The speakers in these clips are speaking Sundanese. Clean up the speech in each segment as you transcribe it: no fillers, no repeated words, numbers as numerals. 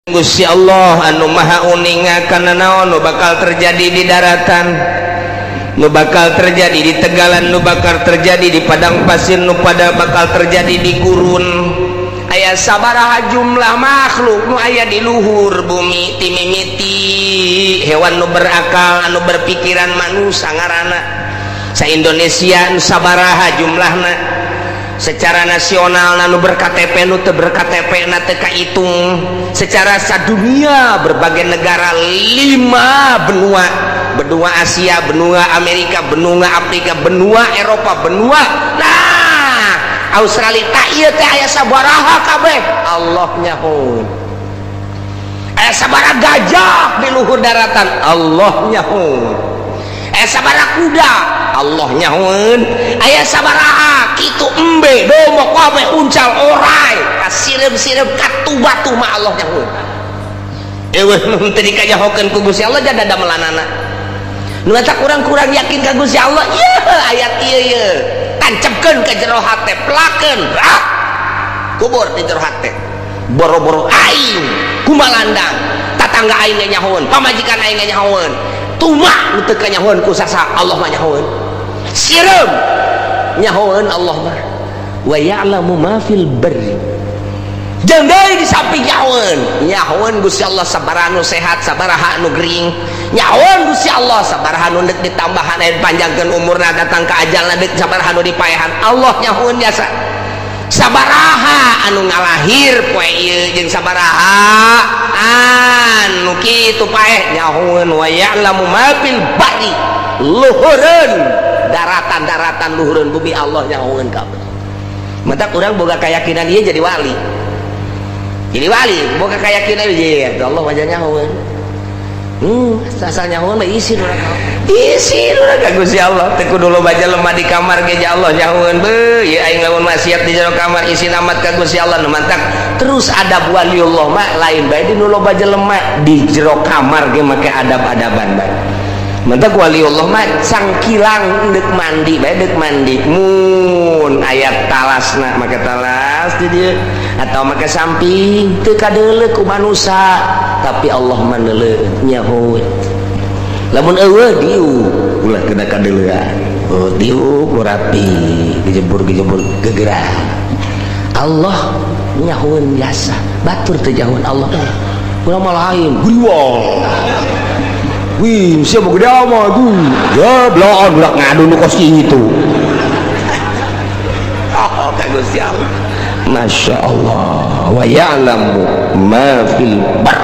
Gusti Allah anu maha uninga kana naon nu bakal terjadi di daratan, nu bakal terjadi di tegalan, nu bakal terjadi di padang pasir, nu pada bakal terjadi di gurun. Aya sabaraha jumlah makhluk nu aya di luhur bumi, timimiti hewan nu berakal, anu berpikiran, manusia ngaranna. Sa Indonesia nu sabaraha jumlahna secara nasional, nu ber-KTP, nu teu ber-KTP na teu kahitung. Secara sadunia, berbagai negara, lima benua, benua Asia, benua Amerika, benua Afrika, benua Eropa, benua nah Australia, tak ieu teh aya sabaraha kabeh Allah nyaho. Aya sabaraha gajah di luhur daratan, Allah nyaho. Aya sabaraha kuda, Allah nyahoeun. Aya sabaraha kitu embe, domba kabeh, uncal, orai, kasireum-sireum, katu batu mah Allah nyahoeun. Eueuh nu teu dikanyahokeun ku Gusti Allah jada damelanana. Nu eta kurang-kurang yakin ka Gusti Allah. Ieu ayat ieu ieu tancapkeun ka jero hate, pelakeun, ah, kubur di jero hate. Boro-boro aing kumalandang, tatangga aing ge nyahoeun, pamajikan aing ge nyahoeun, tuma nu teu kanyahoeun ku sasa, Allah mah nyahoeun. Sireum nyahoeun Allah mah. Wa ya'lamu ma fil barri, jeung deui di samping nyahoeun, nyahoeun Gusti Allah sabaraha nu sehat, sabaraha nu gering. Nyahoeun Gusti Allah sabaraha nu deuk ditambahan aya, panjangkeun umurna, datang ka ajalna deuk sabaraha nu dipaehan. Allah nyahoeun jasa sabaraha anu ngalahir poe ieu jeung sabaraha anu kitu paeh, nyahoeun. Wa ya'lamu ma fil barri, luhureun daratan-daratan, luhureun bumi, Allah nyahoeun kabeh. Matak urang boga keyakinan ieu jadi wali, jadi wali boga keyakinan ieu, ya Allah wajah nyahoeun. Asal nyahoeun mah isin urang, isin urang ka Gusti Allah. Teu kudu loba jelema di kamar ge Allah nyahoeun. Beuh, ieu aing lamun maksiat di jero kamar isin amat ka Gusti Allah. Nu mantak terus adab waliullah mah lain bae di nu loba jelema, di jero kamar ge make adab-adaban bae. Mantak waliullah mah cangkilang deuk mandi bae, deuk mandi mun aya talasna make talas di dieu atau make samping, teu kadeuleu ku manusa, tapi Allah mah neuleuh, nyahoeun. Lamun eueuh diuk, ulah kena kadeuleuan. Oh, diuk rapi, gejebur-gejebur gegeran, Allah nyahoeun jasa. Batur teu nyahoeun Allah, urang mah lain guriwang. Wih, siapa gede amat tuh? Ya, belaan budak ngadu nu kos kitu. Oh, ka Gusti Allah. Masya Allah. Wa ya'lamu ma fil bar.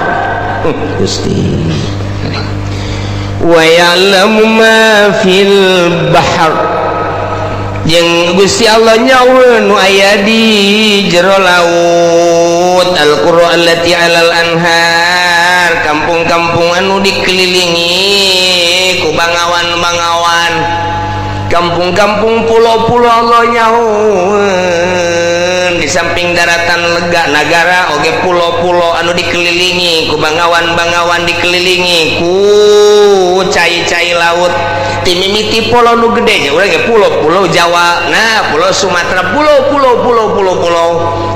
Gusti. Wa ya'lamu ma fil bahr. Jeung Gusti Allah nyahoeun nu aya di jero laut. Al-qura allati 'alal anhar, kampung-kampung anu dikelilingi ku bangawan-bangawan, kampung-kampung, pulau-pulau, Allah nyahoeun. Di samping daratan lega nagara oge pulau-pulau anu dikelilingi ku bangawan-bangawan, dikelilingi ku cai-cai laut. Timimiti pulau nu gede nya urang ge pulau-pulau Jawa, nah pulau Sumatera, pulau-pulau, pulau-pulau, pulau,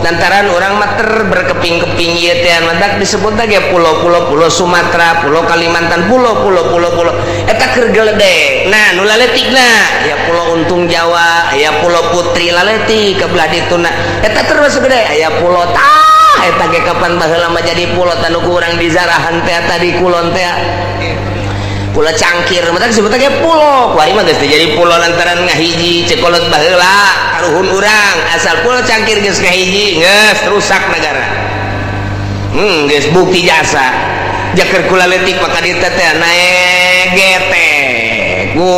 lantaran urang mah ter berkeping-keping ieu teh, mantak disebut ge pulau-pulau, pulau Sumatera, pulau Kalimantan, pulau-pulau, pulau-pulau eta keur gede. Nah, nu laletikna ya pulau Untung Jawa, ya pulau Putri laletik ke belah dituna, eta termasuk gede. Aya pulau tah eta ge kapan baheula mah jadi pulau tanu ku urang dizarahan teh tadi kulon teh, pulau Cangkir, matak disebut ge pulau. Kuari mah geus teu jadi pulau lantaran ngahiji cekolot baheula karuhun urang. Asal pulau Cangkir geus ngahiji, geus rusak negara. Geus bukti jasa jaker kula leutik maka dieu teh naek getek. Ku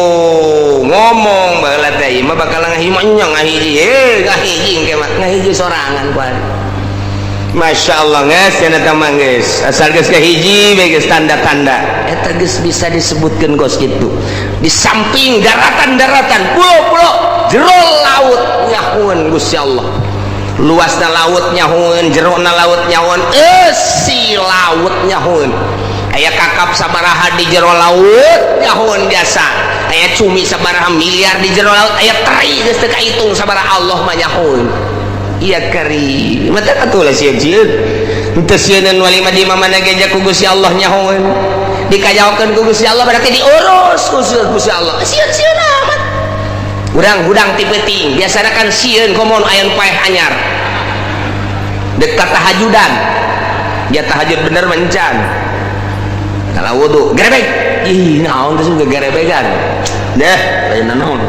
ngomong baheula teh ieu mah bakal ngahiji mah nya ngahiji, eh ngahiji engke mah ngahiji sorangan kuari. Masya Allah, geus cenah eta mah geus asal geus kahiji bae geus tanda-tanda eta geus bisa disebutkeun kos kitu. Di samping daratan-daratan, pulau-pulau, jero laut nyahoeun Gusti Allah. Luasna laut nyahoeun, jerona laut nyahoeun, eusi laut nyahoeun. Aya kakap sabaraha di jero laut nyahoeun biasa, aya cumi sabaraha miliar di jero laut, aya teri geus teu kahitung sabaraha, Allah mah nyahoeun. Iya kari mata atuh lah sieun-sieun. Henteu sieun walima di mana ge ku Gusti Allah nyahoeun. Dikajaokeun ku Gusti Allah berarti diurus ku Gusti Allah. Sieun-sieun amat. Urang hudang ti peuting, biasana kan sieun komo aya nu paeh anyar. Dekat tahajudan. Ya tahajud bener mencan. Kalau wudu, gerebek. Ih, naon teh gerebegan. Deh, lain naon.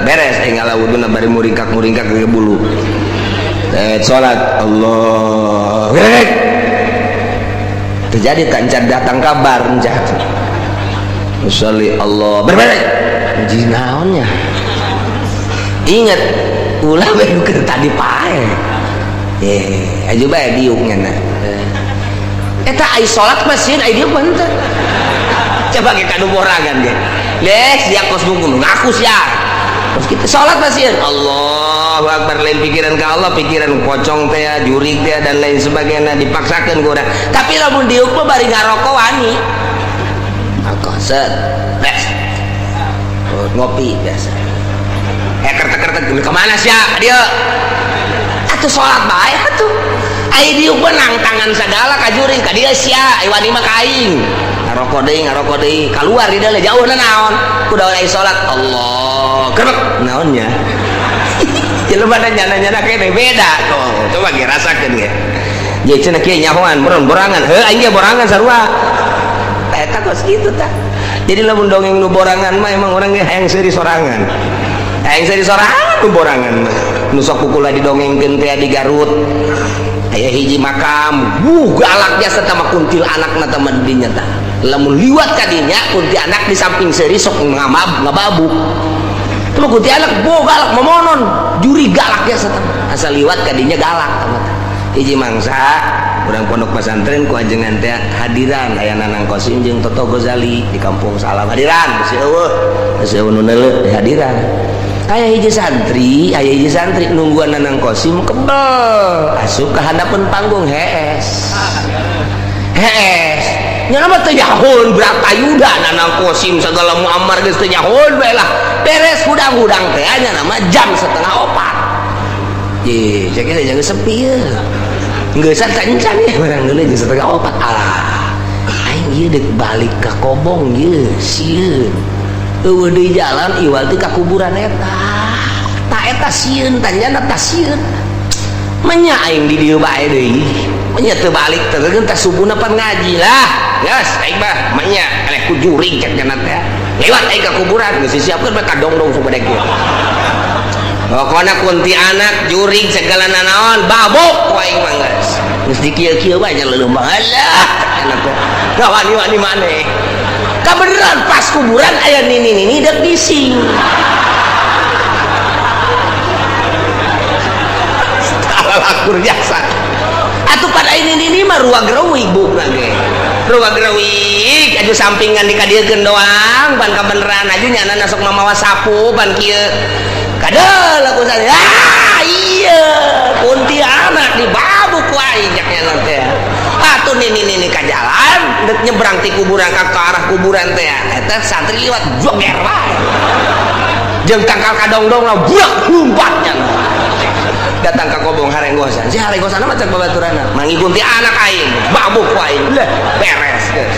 Beres aing ngala wuduna bari muringkak-muringkak ke bulu. Salat Allah. Gerebek. Terjadi tak datang kabar encan. Sholli Allah. Berbeda. Ji naonnya? Ingat ulah bae keur tadi pae. Aja bae diuk nya. Eta ai salat mah sieun ai diuk mah henteu. Coba ge kadu borangan ge. Leh sia kos bungkul ngaku sia. Terus kita salat mah sieun. Allahu akbar lain pikiran ka Allah, pikiran pocong teh, jurig teh dan lain sebagainya dipaksakeun ku urang. Tapi lamun diuk mah bari ngarokok wani. Rokok set. Bes. Ngopi biasa. Kertek-kertek kemana sia? Dia atuh salat bae atuh. Ai diuk mah nangtangan sagala ka jurig ka dieu sia, ai wani mah ka aing. Ngarokok deui, kaluar di dalam jauh na naon. Kudu ai salat Allah. Kerbek naonnya? Jelema da nyana-nyana kene beda tuh. Coba ge rasakeun ge. Ye cenah kieu nyahoan borangan. Heuh aing ge borangan sarua. Eta kos kitu tah. Jadi lamun dongeng nu borangan mah emang urang ge hayang seuri sorangan. Hayang seuri sorangan nu borangan mah. Nu sok kukula didongengkeun teh di Garut. Aya hiji makam, galak biasa tah mah kuntil anakna tah mah dinya tah. Lamun liwat ka dinya kunti anak di samping seuri sok ngababuk. Tah kunti anak bo galak momonon, juri galak biasa tah. Asal liwat ka dinya galak tah mah. Hiji mangsa urang pondok pesantren ku ajengan teh hadiran aya Nanang Kosim jeung Toto Gozali di Kampung Salam hadiran geus eueuh geus eueuh nu neuleuh di hadiran. Aya hiji santri nungguan Nanang Kosim kebel asup ka handapeun panggung hees. Hees. Nya mah teu nyahoeun Bratayuda Nanang Kosim sagala Muammar geus teu nyahoeun bae lah. Beres hudang-hudang teh nya nama jam 3:30. Ye, cek ge jangan sepi ye. Geus encan ye barang geuleuh jam 3:30. Alah. Aing ieu deuk balik ka Kobong ye sieun. Eueuh deui jalan iwal teh ka kuburan eta. Ta eta sieun tanyana ta sieun. Menya aing di dieu bae deui. Menya teu balik teh geun tah subuhna pan ngaji lah. Geus aing mah menya eleh ku jurig cek cenah teh. Lewat aing ka kuburan geus disiapkeun bae kadongdong supaya kieu. Pokona kunti anak jurig segala nanaon babuk ku aing mah geus. Geus dikieu-kieu bae nya leuleum alah cenah teh. Wani-wani maneh. Kabeneran pas kuburan aya nini-nini dek bising. Akur jasa. Atuh pada ini nini mah ruang gerewig bukna ge. Ruang gerewig aju sampingan dikadiekeun doang pan kabeneran aju nyana sok mamawa sapu pan kieu. Kadel aku sana. Ah iya kunti anak dibabuk ku aing cak nya teh. Atuh nini-nini ka jalan dek nyebrang ti kuburan ka arah kuburan teh. Eta santri liwat joger wae. Jeung tangkal kadongdong lah burak lumpat nya. Datang ka Kobong harenggosan. Si harenggosan mah cek babaturanna. Mangi kunti anak aing, babuk ku aing. Leh, beres geus.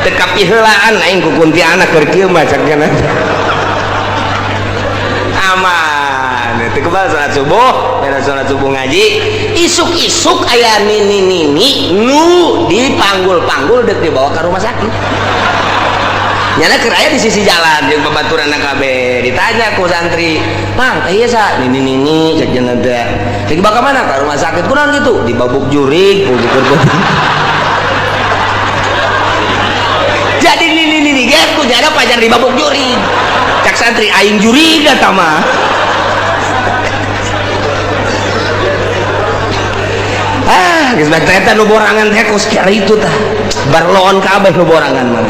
Teu kapiheulaan aing ku kunti anak keur kieu mah cek nya. Aman. Teu kebal salat subuh, beres salat subuh ngaji, isuk-isuk aya nini-nini nu dipanggul-panggul deuk dibawa ka rumah sakit. Nyana keur aya di sisi jalan jeung babaturanna kabeh. Ditanya ku santri, "Mang, teh ieu sa nini-nini cek cenah teh. Cek dibawa ka mana? Ka rumah sakit. Kunaon kitu?" Dibabuk jurig, ku Jadi nini-nini ge ku nyana pajar dibabuk jurig. Cak santri aing jurig eta mah. Ah, geus bae eta nu borangan teh kos kitu tah. Barloon kabeh nu borangan mah.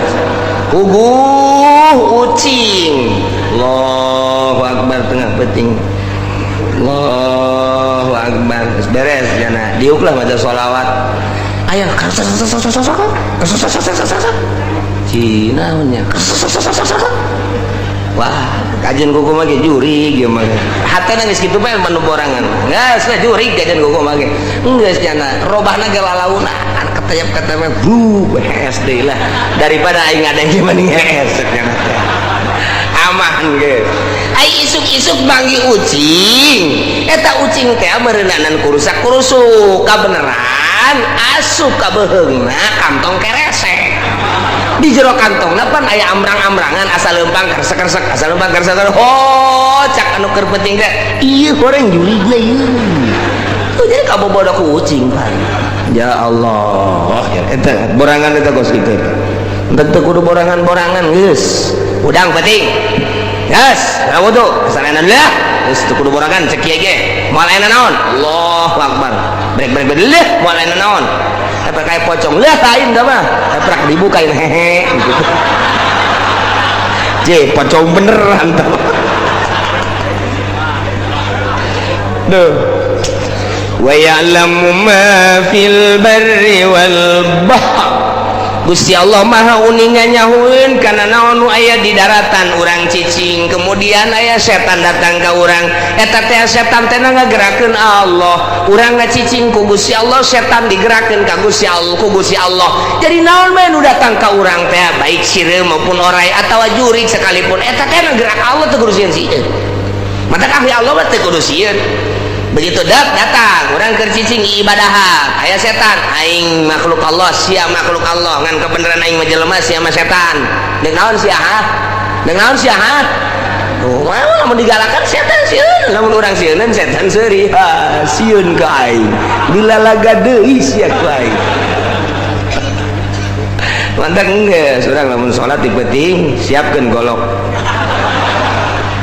Puguh ucing. Allahu akbar tengah penting. Allahu akbar. Beres jana. Diuklah maca sholawat. Aya Cina nya. Wah, kajian kuku mah ge jurig ieu mah. Hatena geus kitu bae manu borangan. Geus lah jurig kajian kuku mah ge. Geus nyana robahna ge lalauna ketayap-ketayap bu hees deui lah. Daripada aing ngadenge mending hees nyana teh. Aman ge. Ai isuk-isuk manggih ucing. Eta ucing teh meureunana kurusak-kurusuk kabeneran asup ka beuheungna kantong keresek. Di jero kantongna pan aya amrang-amrangan asal lempang kersek-kersek asal lempang kersek-kersek. Oh, cak anu keur penting teh ieu goreng jurigna ieu. Tuh jadi kabobodo ku ucing pan. Ya Allah, ya eta borangan eta kos kitu. Teu kudu borangan-borangan geus. Udang penting. Yes, wudu. Asal lah. Geus teu kudu borangan cek kieu ge. Moal aya naon? Allahu akbar. Brek brek brek leuh moal aya naon. Apa kayak pocong lah lain dah mah. Eprak dibukain hehe gitu. Je, pocong beneran tah. Duh. Wa ya'lamu ma fil barri wal bahr. Gusti Allah Maha uninga nyahueun kana naon nu aya di daratan urang cicing, kemudian aya setan datang ka urang, eta teh setan teh ngagerakeun Allah, urang ngacicing ku Gusti Allah, setan digerakeun ka Gusti Allah ku Gusti Allah. Jadi naon bae nu datang ka urang teh baik sireum maupun orai atawa jurig sekalipun eta teh ngagerak Allah teu kudu sieun sieun. Matak ahli Allah mah teu kudu sieun. Begitu datang urang keur cicing ibadahan aya setan, aing makhluk Allah sia makhluk Allah, ngan kebenaran aing mah jelema sia mah setan. Deung naon sia ha? Deung naon sia ha? Oh, lamun digalakan setan sieun, lamun urang sieunan setan seuri. Ha, sieun ka aing. Dilalaga deui sia ku aing. Mantap geus urang lamun salat di peuting siapkeun golok.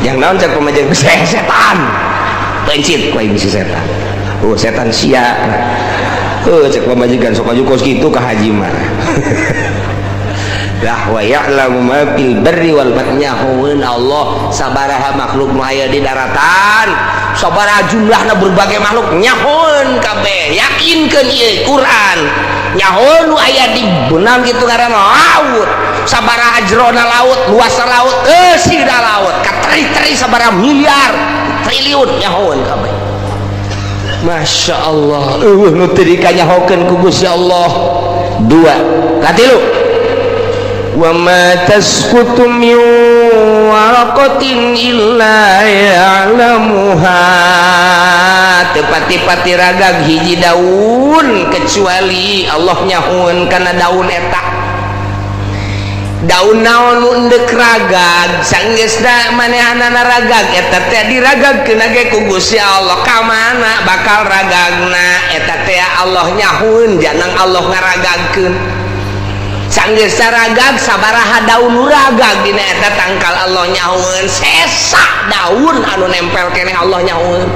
Yang naon cak pamajikan setan. Pencit ku aing si setan. Oh, setan sia. Heuh cek pamajikan sok aju kos kitu ka haji mah. Lah wa ya'lamu ma fil barri wal bahri, nyahoeun Allah sabaraha makhluk nu aya di daratan, sabaraha jumlahna berbagai makhluk nyahoeun kabeh. Yakinkeun ieu Quran. Nyahoeun nu aya di benang kitu ngaranna laut. Sabaraha jerona laut, luasna laut, eusina laut, kateri-teri sabaraha miliar triliun nyahoeun kabeh. Masya Allah, eueuh nu teu dikanyahokeun ku Gusti Allah. Dua, katilu. Wa ma tasqutu min waraqatin illa ya'lamuha. Teu pati-pati ragag hiji daun kecuali Allah nyahoeun kana daun eta. Daun naon nu endek ragag sanggeusna manehanana ragag eta teh diragagkeun ge ku Gusti Allah ka mana bakal ragagna eta teh Allah nyahueun janang Allah ngaragagkeun sanggeusna ragag sabaraha daun nu ragag dina eta tangkal Allah nyahueun sesa daun anu nempel keneh Allah nyahueun.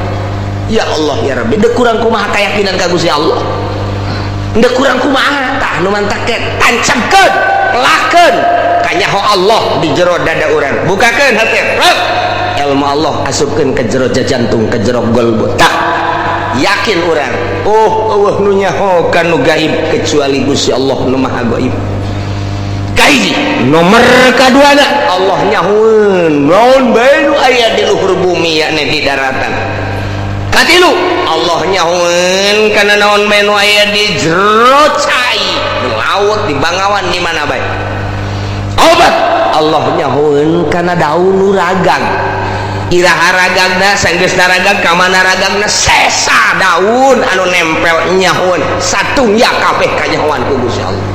Ya Allah ya Rabbi, deuk kurang kumaha keyakinan ka Gusti Allah, deuk kurang kumaha tah nu mantak teh tancapkeun lakeun kanyaho Allah di jero dada urang, bukakeun hate rek ilmu Allah asupkeun ke jero jantung ke jero golbu, tak yakin urang oh eueuh nu nyaho ka nu gaib kecuali Gusti Allah nu maha gaib. Kahiji nomor kaduana Allah nyahoeun naon bae nu aya di luhur bumi yakni di daratan. Katilu Allah nyahoeun kana naon bae nu aya di jero cai, di laut, di bangawan, di mana bae. Obat Allah nyahoeun kana daun nu ragag. Iraha ragagna sanggeusna ragag ka mana ragagna sesa daun anu nempel nyahoeun satungya kabeh kanyahoan ku Gusti Allah.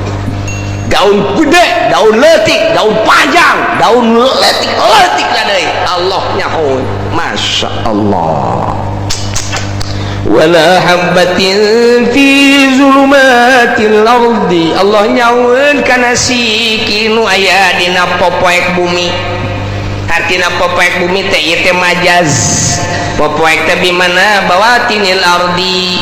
Daun gede, daun leutik, daun panjang, daun leutik leutik deui Allah nyahoeun. Masya Allah. Wala habbatin fi zulumatil ardi, Allah nyahoeun kana siki nu aya dina popoek bumi. Artina popoek bumi teh ieu teh majaz. Popoek teh di mana bawatinil ardi,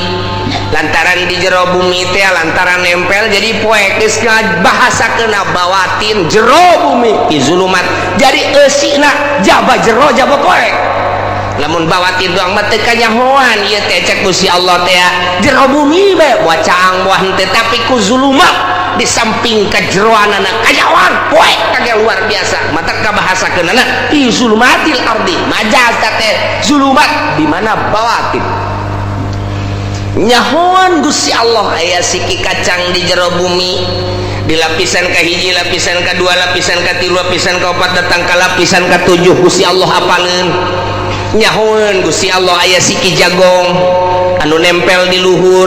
lantaran di jero bumi teh lantaran nempel jadi poek geus bahasakeun bawatin jero bumi fi zulumat. Jadi eusina jaba jero jaba poek. Lamun bawatin doang mah teu kanyahoan ieu teh cek Gusti Allah teh jero bumi bae buah caang buah henteu tapi ku zulumat Allah di samping kajeroanana kajawan poek kage luar biasa mata kabahasakeunana fi zulumatil ardi majaz teh zulumat di mana bawatin nyahoan Gusti Allah aya siki kacang di jero bumi di lapisan kahiji, lapisan kedua, lapisan katilu, lapisan keempat, datang ke lapisan ketujuh Gusti Allah apaleun. Nyahoan Gusti Allah aya siki jagong anu nempel di luhur,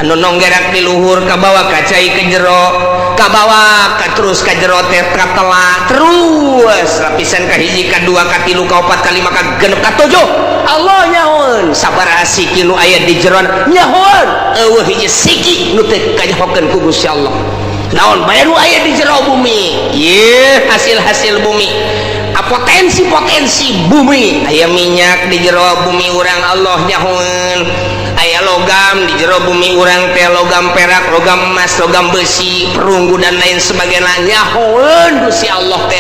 anu nonggerak di luhur, kabawa ka cai ke jero, kabawa ka terus ka jero teh katela terus lapisan kahiji, kadua, katilu, kaopat, kalima, kagenep, katujuh. Allah nyahoan sabaraha siki nu aya di jeroan, nyahoan eueuh hiji siki nu teu kanyahokeun ku Gusti Allah. Naon bae nu aya di jero bumi, ieu hasil-hasil bumi, potensi-potensi bumi, aya minyak di jero bumi urang Allah nyahoan, aya logam di jero bumi urang teh, logam perak, logam emas, logam besi, perunggu dan lain sebagainya, nyahoan Gusti Allah teh.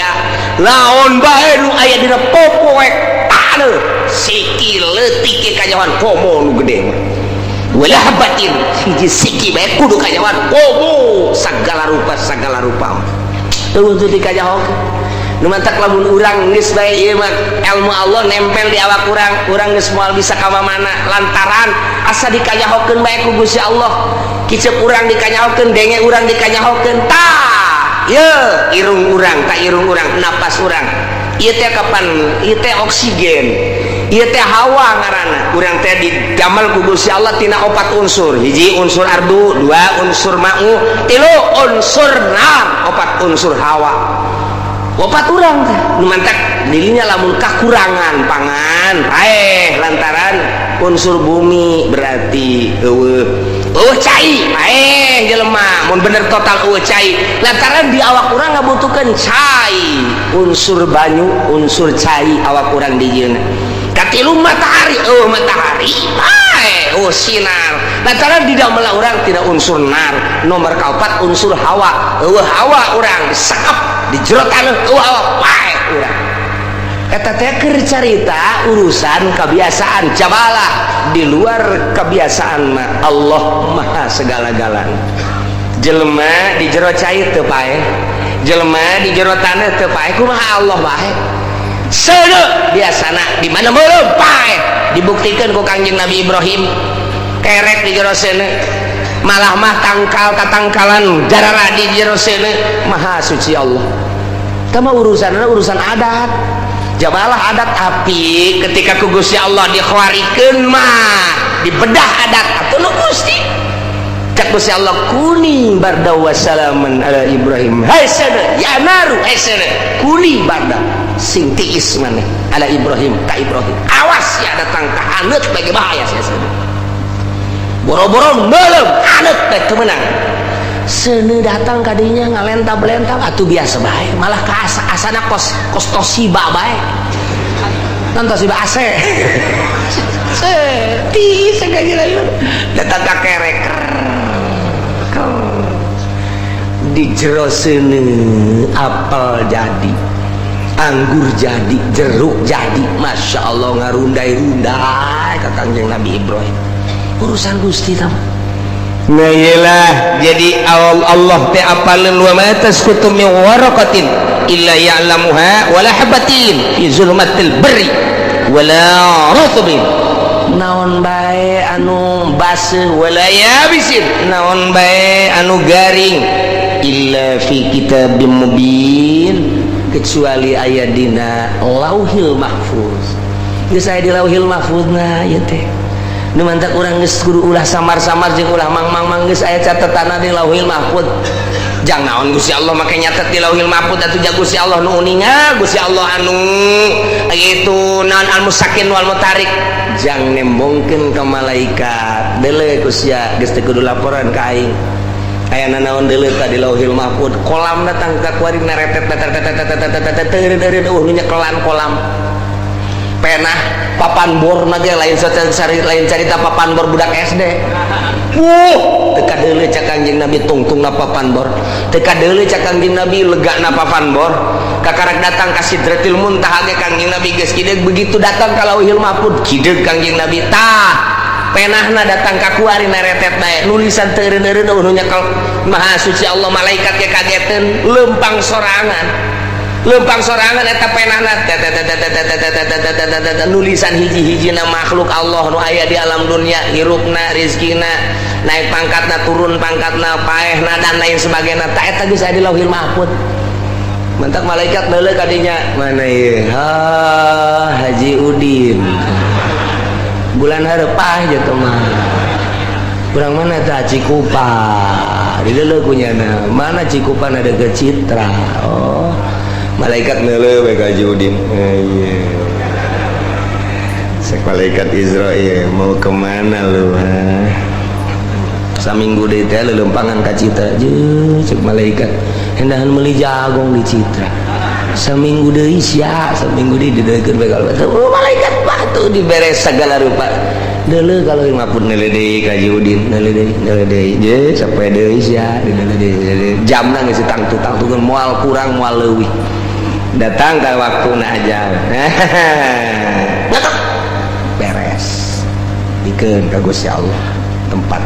Naon bae nu aya dina popoek taneuh siki leutik kanyahoan komo nu gede mah. Wala habatin hiji siki bae kudu kanyahoan komo sagala rupa, sagala rupa eueuh teu dikanyahokeun. Nu mantak lamun urang geus bae ieu mah ilmu Allah nempel di awak urang, urang geus moal bisa ka mana lantaran asa dikanyahokeun bae ku Gusti Allah. Kicep urang dikanyahokeun, denge urang dikanyahokeun, tah ye irung urang, tah irung urang, napas urang ieu teh kapan ieu teh oksigen, ieu teh hawa ngaranna. Urang teh didamel ku Gusti Allah tina opat unsur, hiji unsur ardu, dua unsur ma'u, tilu unsur nar, opat unsur hawa, opat urang teh. Nu mantak dirinya lamun kakurangan pangan paeh lantaran unsur bumi berarti eueuh eueuh cai paeh jelema mun bener total eueuh cai lantaran di awak urang ngabutuhkeun cai, unsur banyu, unsur cai awak urang dijieunna. Katilu matahari, eueuh matahari paeh eueuh sinar lantaran di dalam urang tidak unsur nar. Nomor kaopat unsur hawa, eueuh hawa urang disekep di jero taneuh eueuh hawa paeh urang. Eta teh keur carita urusan kebiasaan jabalah, di luar kebiasaan mah Allah maha segala-galana. Jelema di jero cai teu paeh, jelema di jero taneuh teu paeh, kumaha Allah bae seuneu biasana di mana meureum paeh. Dibuktikan ku Kangjeng Nabi Ibrahim kerek di jero seuneu, malah mah tangkal tatangkalan jarara di jero seuneu. Maha suci Allah. Tama urusanna urusan adat jabalah adat api ketika ku Gusti Allah dikhawarikeun mah dibedah adat atuh nu Gusti cak Gusti Allah kuni barda wa salaman ala Ibrahim, hai seuneu ya naru, hai seuneu kuni barda sing tiis maneh ala Ibrahim ka Ibrahim, awas ya datang ka haneut bagi bahaya sia seuneu boro-boro meuleum haneut teh teu meunang. Seuneu datang kadinya ngalentap-lentap atuh biasa bae, malah ka asana kos kos Toshiba bae, non Toshiba AC tiis segala datang ka kerek di jero seuneu apel jadi, anggur jadi, jeruk jadi, masya Allah ngarundai-rundai ka Kangjeng Nabi Ibrahim. Urusan Gusti tah. Nah iyalah, jadi Allah teh apaleun wa ma tasqutu min waraqatin illa ya'lamuha wala habatin fi zulmatil barri wala rutbin, naon bae anu baseuh, wala yabisin, naon bae anu garing, illa fi kitabim mubin, kecuali aya dina Lauhil Mahfuz. Geus aya di Lauhil Mahfuz na ieu teh. Nu mantak urang geus kudu ulah samar-samar jeung ulah mang-mang-mang, geus aya catetanna di Lauhil Mahfuz. Jang naon Gusti Allah make nyatet di Lauhil Mahfuz atuh? Ja Gusti Allah nu uninga, Gusti Allah anu itu naon al musakin wal mutarik, jang nembongkeun ka malaikat deuleu Gusti geus teu kudu laporan ka aing aya nanaon deuleu ka di Lauhil Mahfuz. Kolam datang ka kuari naretet tetet eueuh nu nyekelan kolam penah papan bor ge lain lain carita papan bor budak SD. Wuh teu kadeuleu cak Kangjeng Nabi tungtungna papan bor, teu kadeuleu cak Kangjeng Nabi legana papan bor. Kakarak datang ka Sidratil Muntaha ge Kangjeng Nabi geus kideug, begitu datang ka Lauhil Mahfuz kideug Kangjeng Nabi tah. Penahna datang ka kuari neretet bae nulisan teu eureun-eureun nu nyekel maha suci Allah malaikat ge kageteun leumpang sorangan. Leumpang sorangan eta penahna nulisan hiji-hijina makhluk Allah nu aya di alam dunia hirupna rizkina naik pangkatna turun pangkatna paehna dan lain sebagainya ta eta geus aya di Lauhil Mahfuz. Mentak malaikat neuleuh ka dinya mana ieu ha Haji Udin bulan hareup gitu mah kurang mana tah Cikupa dideuleuh kunyana mana Cikupa na deukeut Citra oh malaikat neuleuh we ka Haji Udin ieu sek malaikat Israil mau kemana lu ha saminggu deui teh leuleumpangan ka Citra jeung cek malaikat hendahan meuli jagong di Citra saminggu deui sia saminggu deui dideukeun bae kalau oh, malaikat batu dibere segala rupa deuleuh kalau mapun neuleuh deui ka Haji Udin neuleuh deui neuleuh deui je sampai deui sia deuleuh deui jamna geus tangtu-tangtukeun moal kurang moal leuwih datang ka waktuna ajal ngetok beres dikeun ka Gusti Allah tempat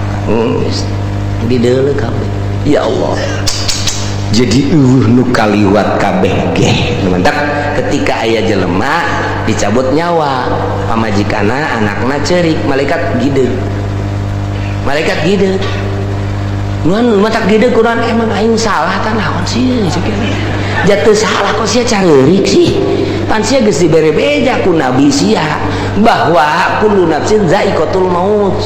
dideuleuh kabeh ya Allah jadi eueuh nu kaliwat kabeh ge mantap ketika aya jelema dicabut nyawa pamajikana anakna ceurik malaikat gideug malaikat gideug nuan matak gideug kurang emang aing salah tah naon sih jatuh salah kok sia careurik sih pan sia geus dibere beja ku nabi sia bahwa kullu nafsin zaiqatul maut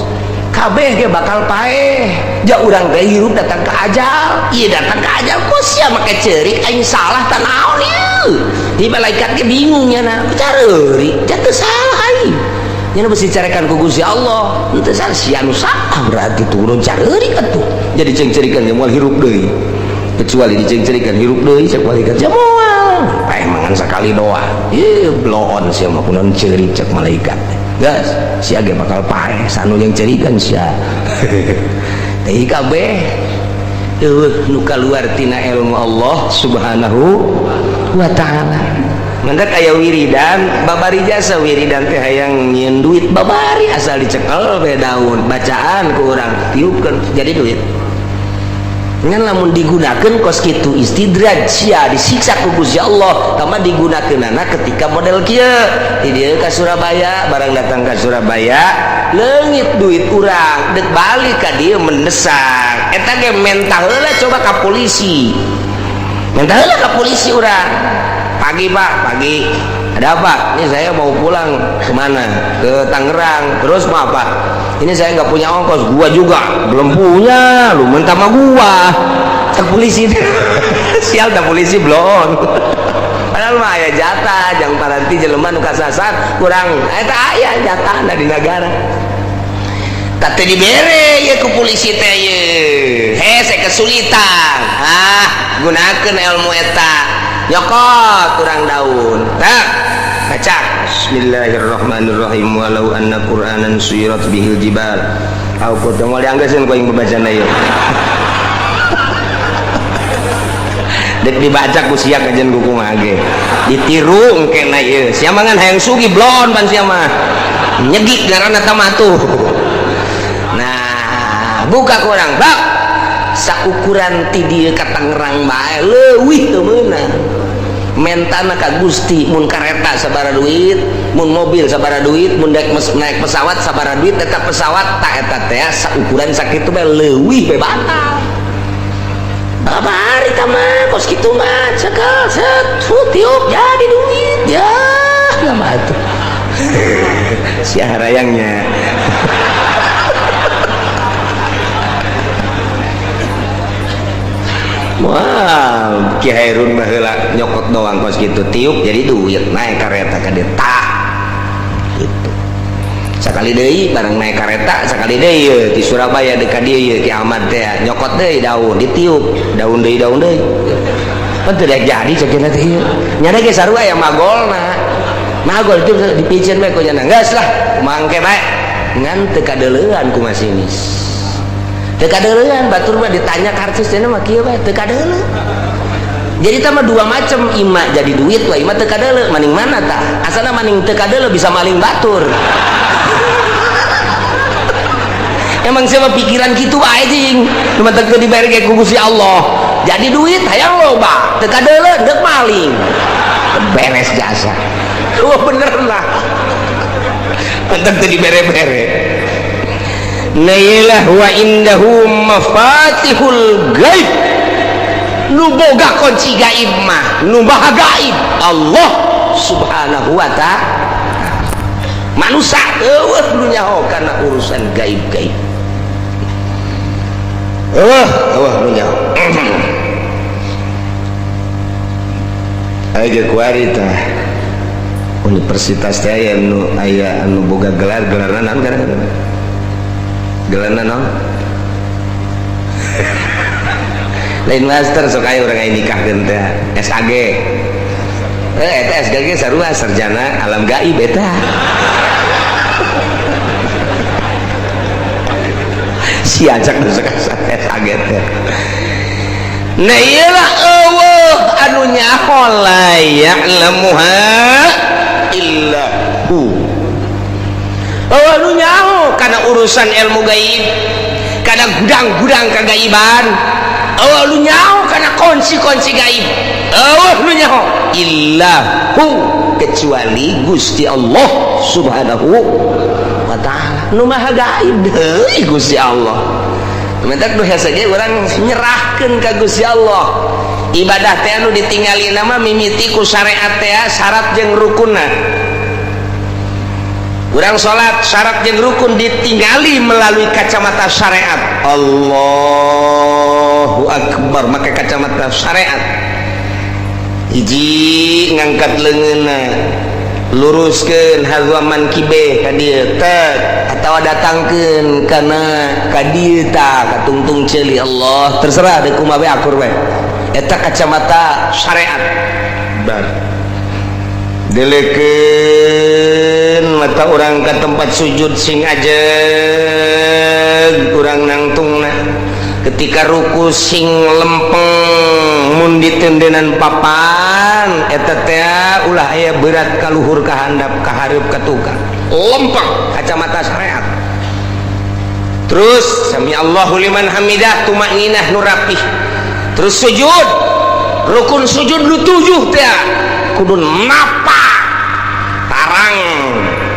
kabeh ge bakal paeh ja urang teh hirup datang ke ajal ieu datang ke ajal kok sia make ceurik aing salah tah naon ieu di malaikat ge bingung nya na careurik jatuh salah aing nya besi carekan ku Gusti Allah henteu salah sia nu salah berarti turun careurik atuh jadi cengcerikan ge moal hirup deui kecuali dicengcerikan hirup deui cek malaikat sia moal paeh mangan sakali doa ieu bloon sia mah kunaon ceurik cek malaikat gas sia ge bakal paeh sanu yang cerikan sia teh kabeh eueuh nu kaluar tina ilmu Allah Subhanahu wa taala mantak aya wiridan babari jasa wiridan teh hayang nyieun duit babari asal dicekel we daun bacaan ku urang tiupkeun jadi duit ngan lamun digunakeun kos kitu istidraj sia disiksa ku Gusti Allah tama digunakeunana ketika model kieu di dieu ka Surabaya barang datang ka Surabaya leungit duit urang dek balik ka dieu mendesak eta ge mentah heula coba ka polisi mentah heula ka polisi urang pagi Pak pagi ada apa ini saya mau pulang kemana ke Tangerang terus mau apa ini saya nggak punya ongkos gua juga belum punya lu minta sama gua tak polisi sial tak polisi belum padahal mah aya jatah jang paranti jelema nu kasasar kurang eta aya jatah di negara tak teu dibere ye ku polisi teh ye hese kesulitan ah gunakeun ilmu eta nyokot kurang daun tak baca bismillahirrahmanirrahim walau anna qur'anan suyirat bihil jibal au qad moal dianggeuskeun ku aing babacana ieu dek dibaca ku sia kajian ku kumaha ge ditiru engkena ieu sia mah ngan hayang sugih blon pan sia mah nyegik ngaranna tah mah tuh nah buka kurang bak saukuran ti dieu ka Tangerang bae leuwih teu meunang mentana ka Gusti mun kareta sabaraha duit mun mobil sabaraha duit mun naik pesawat sabaraha duit eta pesawat tak eta teh saukuran sakitu bae leuwih bae batal babari tah mah kos kitu mah cekel set tiup jadi duit ya mah atuh si harayangnya Wah, Ki Hairun baheula nyokot doang kos kitu tiup jadi duit naik kareta ka dieu tah gitu. Sakali deui barang naik kareta sakali deui ye di Surabaya deuk ka dieu ye Ki Ahmad teh nyokot deui daun ditiup daun deui daun deui. Pan teu daek jadi cek teh ieu. Nyana ge sarua aya magolna. Magol itu dipiceun bae ku nyana geus lah mangke bae ngan teu kadeuleuan ku masinis. Teu kadeuleuan batur mah ditanya karcis cenah mah kieu bae teu kadeuleu. Jadi tah mah dua macam ima jadi duit wa ima teu kadeuleu maning mana tah? Asana maning teu kadeuleu bisa maling batur. Emang siapa pikiran kitu bae jing. Nu matak teu dibere ge ku Gusti Allah. Jadi duit hayang loba, teu kadeuleu deuk maling. Beres jasa. Wah bener lah. Matak teu dibere-bere. Nah iyalah wa indahu mafatihul gaib. Nu boga kunci gaib mah, nu maha gaib Allah Subhanahu wa ta'ala. Manusia eueuh nu nyaho kana urusan gaib-gaib. Eueuh, eueuh nu nyaho. Aya kuari tah. Universitas teh aya nu aya anu boga gelar, gelarna naon kana? Gelarna naon? Lain master sok aya urang aya nikahkeun teh SAG. Eta SAG sarua sarjana alam gaib eta. Si ajak nu sok SAG teh. Nah iyalah eueuh anu nyaho la ya'lamuha illa hu. Eueuh anu nyaho kana urusan ilmu gaib, kana gudang-gudang kagaiban. Eueuh nu nyaho kana kunci-kunci gaib. Eueuh nu nyaho illa hu, kecuali Gusti Allah Subhanahu wa ta'ala. Nu maha gaib deui Gusti Allah. Mentak nu hese ge urang nyerahkeun ka Gusti Allah. Ibadah teh anu ditingali nama mimiti ku syariat teh syarat jeung rukunna. Urang salat syarat jeung rukun ditingali melalui kacamata syariat. Allahu akbar make kacamata syariat. Hiji ngangkat leungeunna, luruskeun hazuaman kibe ka dieu tek atawa datangkeun kana ka dieu tah katungtung ceuli Allah terserah deuk kumaha we akur we. Eta kacamata syariat. Bar delekeun mata urang ka tempat sujud sing ajeg urang nangtungna. Ketika ruku sing lempeng mun ditendenan papan eta teh ulah aya berat ka luhur ka handap ka hareup ka tukang. Lempeng kacamata syariat. Terus sami Allahu liman hamidah tumakninah nu rapih. Terus sujud rukun sujud nu 7 teh kudu napa tarang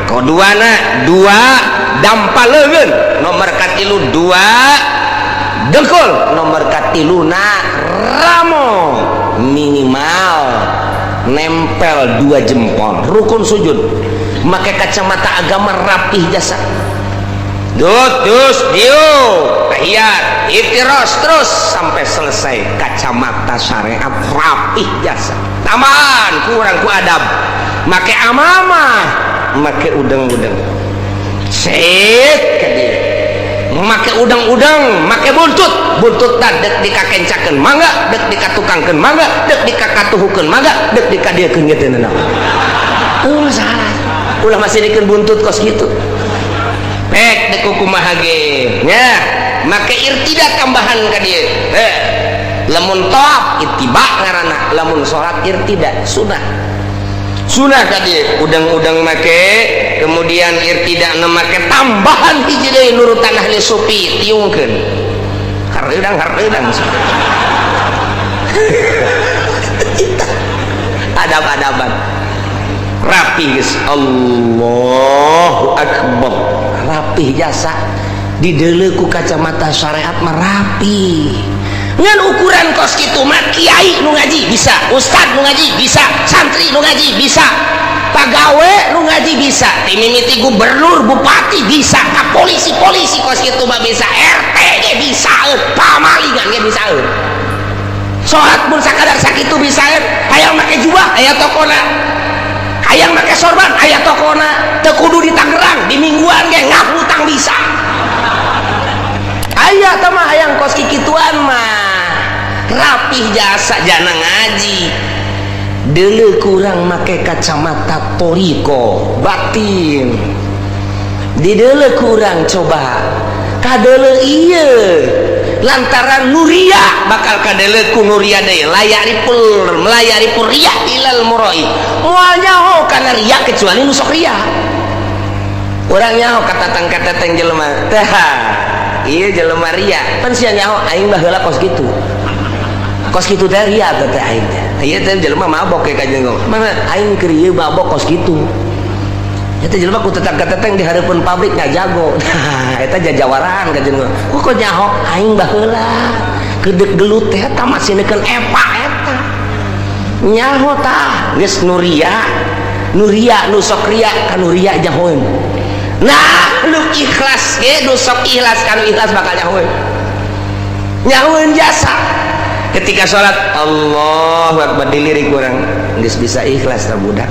koduana 2 dampa leungeun nomor katilu 2 dengkul nomor katiluna ramo minimal nempel 2 jempol rukun sujud make kacamata agama rapih jasa. Dut dus diu tahiyat iftiros terus sampai selesai kacamata syariat rapih jasa. Tambahan kurang ku adab make amamah make udang-udang set ka dieu make udang-udang make buntut buntut dek dikakencakeun mangga dek dikatukangkeun mangga dek dikakatuhukeun mangga dek dikadiekeun ge teu naon. Ulah salah ulah masih dikeun buntut kos kitu pek dek kumaha ge nya make irtida tambahan ka dieu. Lamun tawaf ittiba ngaranna, lamun salat irtida sunah sunah ka dieu udang-udang make kemudian irtida make tambahan hiji deui nurutan ahli sufi tiungkeun hareudang hareudang adab-adaban rapi geus. Allahu akbar rapih jasa dideuleu ku kacamata syariat mah rapi. Ngan ukuran kos kitu mah kiai nu ngaji bisa, ustad nu ngaji bisa, santri nu ngaji bisa, pagawe nu ngaji bisa, timimiti gubernur, bupati bisa, ka polisi-polisi kos kitu mah bisa, RT ge bisa, pamalingan ge bisa. Salat pun sakadar sakitu bisa, hayang make jubah aya tokona, hayang make sorban aya tokona, teu kudu di Tangerang, di mingguan ge ngahutang bisa. Aya tah mah hayang kos kikituan mah rapih jasa jana ngaji. Deuleu kurang make kacamata toriko batin. Dideuleu kurang coba kadeuleu ieu lantaran nuria bakal kadeuleu ku nuria deui layaripul melayaripul riya ilal muroi. Moal nyaho kana riya kecuali nu sok riya. Urang nyaho katatang-katatang jelema teh. Ieu jelema ria. Pan sia nyaho aing baheula kos kitu. Kos kitu teh ria teh aing teh. Ieu teh jelema mabok ke kajeun. Mana aing keur ieu mabok kos kitu. Eta jelema ku tetang-teteng di hareupeun pabrik ngajago. Nah, eta jajawaraan kajeun. Kok nyaho aing baheula kedek gelut teh eta masih neukeun epa eta. Nyaho tah geus nu ria, nu ria nu sok ria ka nu ria nyahoeun. Nah, nu ikhlas ge nu sok ikhlas ka nu ikhlas bakal nyahoeun. Nyahoeun jasa. Ketika salat Allahu akbar dilirik urang geus bisa ikhlas tah budak.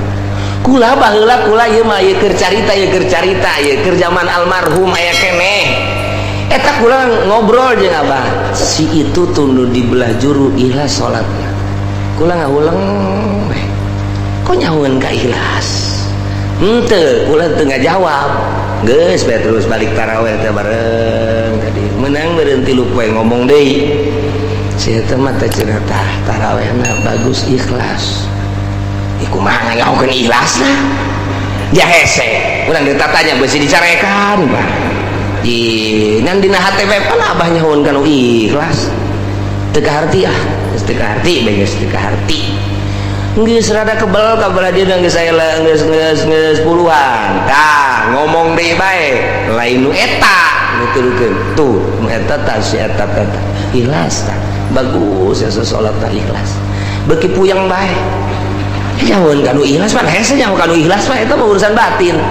Kula baheula kula ieu mah ieu keur carita ieu keur carita ieu keur zaman almarhum aya keneh. Eta kula ngobrol jeung abah, si itu tunduh di belah juru ikhlas salatna. Kula ngahuleng we. Kok nyahoeun ka ikhlas? Henteu, kula teu ngajawab. Geus bae terus balik taraweh teh bareng tadi. Menang meureun 3 poe ngomong deui. Si eta mah teh cenah tah tarawehna bagus ikhlas. Kumaha nyahokeun ikhlasna? Ja hese. Urang ditatanya beusi dicarekan, Pak. Ih, ngan dina hate bae pan abah nyahoeun kana ikhlas. Teu kaharti ah, geus teu kaharti bae geus teu kaharti. Geus rada kebel ka belah dieu geus aya geus geus geus puluhan. Tah, ngomong deui bae, lain nu eta nuturkeun. Tuh, nu eta tah si eta tah. Ikhlas tah. Bagus ya salat tah ikhlas. Beuki puyeng bae. Nyahoeun ka nu ikhlas mah hese nyaho ka nu ikhlas mah eta mah urusan batin.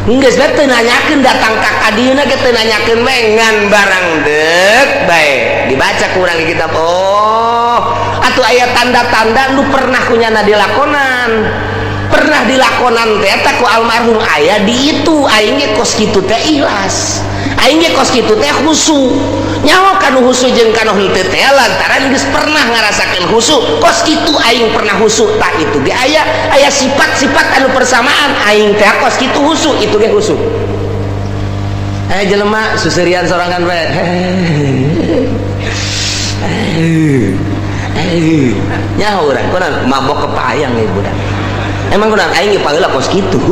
Geus bae teu nanyakeun datang ka kadieuna ge teu nanyakeun bae ngan barang deuk bae dibaca ku urang di kitab. Oh, atuh aya tanda-tanda nu pernah kunyana dilakonan. Pernah dilakonan teh eta ku almarhum aya di itu aing ge kos kitu teh ikhlas. Aing ge kos kitu teh khusu. Nyaho kanu khusu jeung kanu henteu teh lantaran geus pernah ngarasakeun khusu kos kitu aing pernah khusu tah itu ge aya aya sifat-sifat anu persamaan aing teh kos kitu khusu itu ge khusu. Aya jelema suserian sorangan bae. Nyaho urang kunaon mabok kepayang ieu budak. Emang kunaon aing ge paheula kos kitu.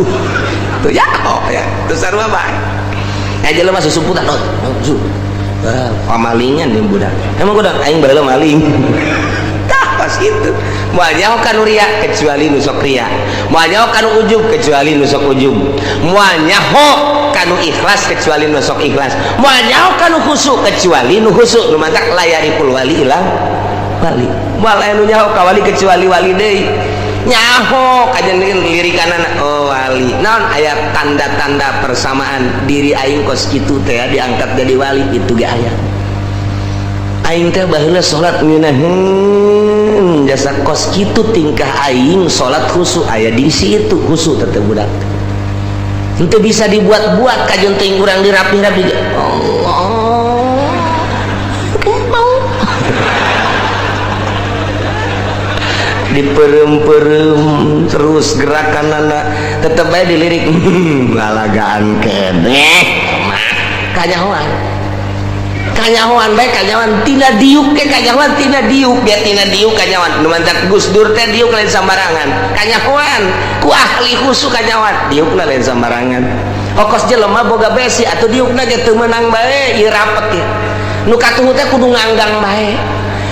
Tuh nyaho ya, teu sarua bae. Aya jelema susumputan oh, su. Pamalingan nih budak. Emang kunaon aing baheula maling. Tah pas kitu. Moal nyaho kanu ria kecuali nu sok ria. Moal nyaho kanu ujub kecuali nu sok ujub. Moal nyaho kanu ikhlas kecuali nu sok ikhlas. Moal nyaho kanu khusu kecuali nu khusu. Nu mantak layaripul wali ilang wali. Moal aya nu nyaho ka wali kecuali wali deui. Nyaho kajen lirikanana oh wali. Naon aya tanda-tanda persamaan diri aing kos kitu teh diangkat jadi wali itu ge aya. Aing teh baheula salat ngeunaheun jasa kos kitu tingkah aing salat khusu aya di situ khusu teh budak. Henteu bisa dibuat-buat kajen teuing urang dirapih-rapi. Allah. Diperem-perem terus gerakan anak tetep aja dilirik lalagaan keneh mah kanyahoan kanyahoan bae kanyahoan tina diuk ke kanyahoan tina diuk dia tina diuk kanyahoan nu mantak Gus Dur teh diuk lain sambarangan kanyahoan ku ahli khusu kanyahoan diukna lain sambarangan okos jelema boga besi atuh diukna ge teu meunang bae ieu rapet ieu nu katuhu teh kudu nganggang bae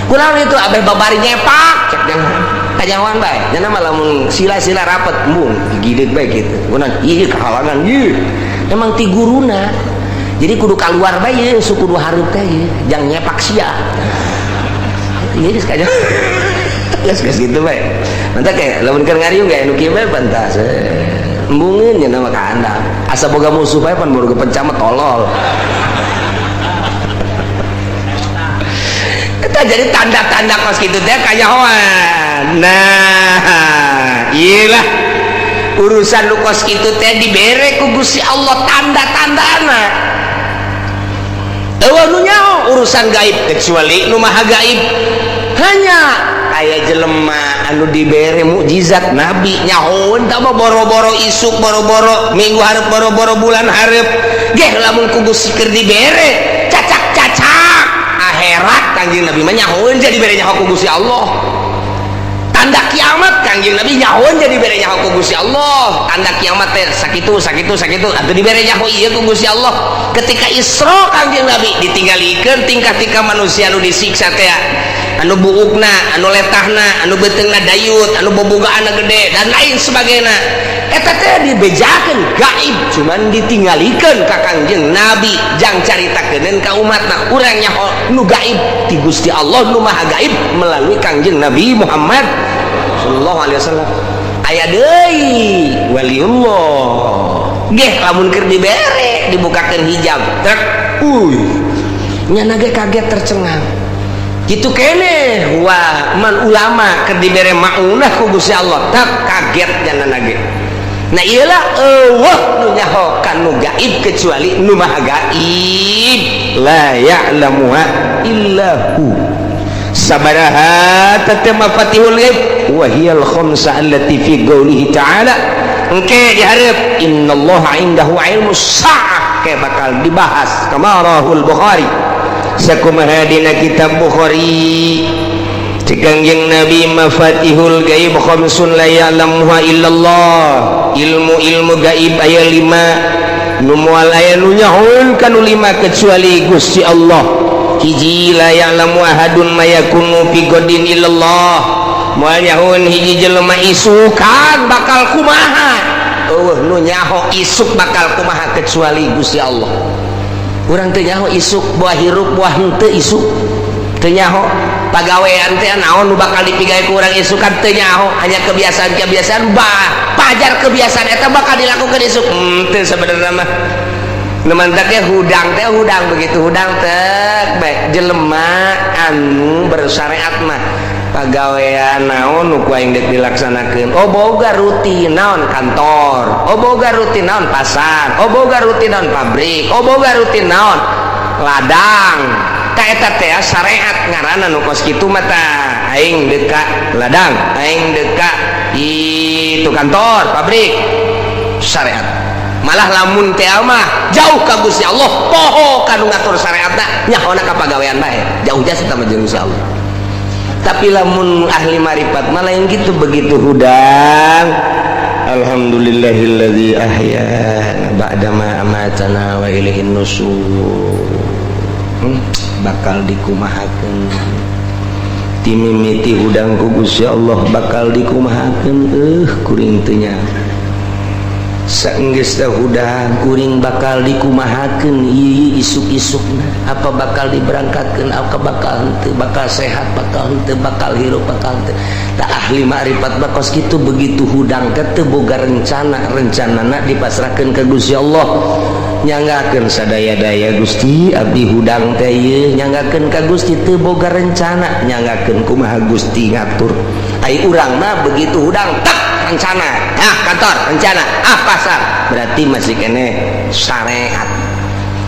kunaon itu abeh babari nyepak cek jangan kanyahoan bae nya mah lamun sila-sila rapet embung gigideut bae kitu kunaon ieu kahalangan ieu emang ti guruna jadi kudu kaluar bae ieu suku kudu hareup teh ieu jang nyepak sia ieu geus kanyahoan geus geus kitu bae mantap kayak lamun keur ngariung ge anu kieu bae pantas embungeun nya mah ka handap asa boga musuh bae pan boga pencamet tolol. Eta jadi tanda-tanda kos kitu teh kanyahoan. Nah, iyalah urusan nu kos kitu teh dibere ku Gusti Allah tanda-tandana. Eueuh nu nyaho urusan gaib kecuali nu maha gaib. Hanya aya jelema anu dibere mukjizat nabi nyahoeun tah mah boro-boro isuk boro-boro minggu hareup boro-boro bulan hareup geh lamun ku Gusti keur dibere cacak-cacak akhirat kanjeng Nabi mah nyahoeun jadi bere nyaho ku Gusti Allah. Tanda kiamat Kangjeng Nabi nyahoan, jadi bere nyaho ku Gusti Allah. Tanda kiamat teh sakitu, sakitu, sakitu, atuh dibere nyaho ieu ku Gusti Allah. Ketika Isra, Kangjeng Nabi ditinggalikeun tingkah-tingkah manusia anu disiksa teh, anu buukna, anu letahna, anu beuteungna dayut, anu bobogaanna gede, dan lain sebagainya. Eta teh dibejakeun gaib, cuman ditinggalikeun ka Kangjeng Nabi jang caritakeun ka umatna. Urang nyaho nu gaib ti Gusti Allah nu Maha Gaib melalui Kangjeng Nabi Muhammad sallallahu alaihi wasallam. Aya deui waliullah geh, lamun keur dibere, dibukakeun hijab trek, uy, nyana ge kaget, tercengang gitu kene. Wah, man ulama keur dibere maunah ku Gusti Allah, tak kaget nyana ge. Nah, iyalah, euweuh nu nyaho kan nu gaib kecuali nu Maha Gaib. La ya'lamuha illa hu. Sabaraha teh mafatihul ghaib? Wa hiyal khamsa allati fi qoulihi ta'ala. Engke dihareup, innallaha indahu ilmu sa'ah, kayak bakal dibahas. Kama rawahul Bukhari, sakumaha dina kitab Bukhari. Cek Kangjeng Nabi, mafatihul gaib khamsun la ya'lamuha illallah. Ilmu-ilmu gaib aya lima, nu moal aya nu nyahoeun kanu lima kecuali Gusti Allah. Hiji, la ya'lamu ahadun ma yakunu fi ghadin illallah. Moal nyahoeun hiji jelema isukan bakal kumaha. Euweuh nu nyaho isuk bakal kumaha kecuali Gusti Allah. Urang teu nyaho isuk buah hirup buah henteu, isuk teu nyaho. Pagawean teh naon nu bakal dipigawe ku urang isukan teu nyaho, hanya kebiasaan-kebiasaan bah pajar, kebiasaan eta bakal dilakukan isuk teu sebenarnya mah. Nu mantak teh hudang teh hudang, begitu hudang teh baik. Jelema anu bersyariat mah pagawean naon nu ku aing dek dilaksanakeun? Oh, boga rutin naon kantor, oh, boga rutin naon pasar, oh, boga rutin naon pabrik, oh, boga rutin naon ladang. Ta eta teh syariat ngaranna. Nu kos kitu mah tah, aing deka ladang, aing deka itu kantor, pabrik, syariat. Malah lamun teh mah jauh ka Gusti Allah, poho kanu ngatur syariatna, nyahona ka pagawean bae, jauh jasa sama jeung Gusti Allah. Tapi lamun ahli marifat malah yang gitu, begitu hudang, alhamdulillahilladzi ahyana ba'dama amatana wa ilaihin nusur. Bakal dikumahakeun timimiti hudang ku Gusti Allah, bakal dikumahakeun, kuring teu nyaho. Saenggeus teh hudang, kuring bakal dikumahakeun ieu isuk-isukna, apa bakal diberangkatkeun, apa bakal henteu, bakal sehat, bakal henteu, bakal hirup, bakal henteu. Tak ahli makrifat bakos kitu, begitu hudang teh teu boga rencana, rencanana dipasrahkeun ka Gusti Allah. Nyanggakeun sadaya-daya, Gusti, abdi hudang teh ieu, nyanggakeun ka Gusti, teu boga rencana, nyanggakeun kumaha Gusti ngatur. Ai urang mah begitu hudang tak rencana, ah kantor rencana, ah pasar, berarti masih kene syariat.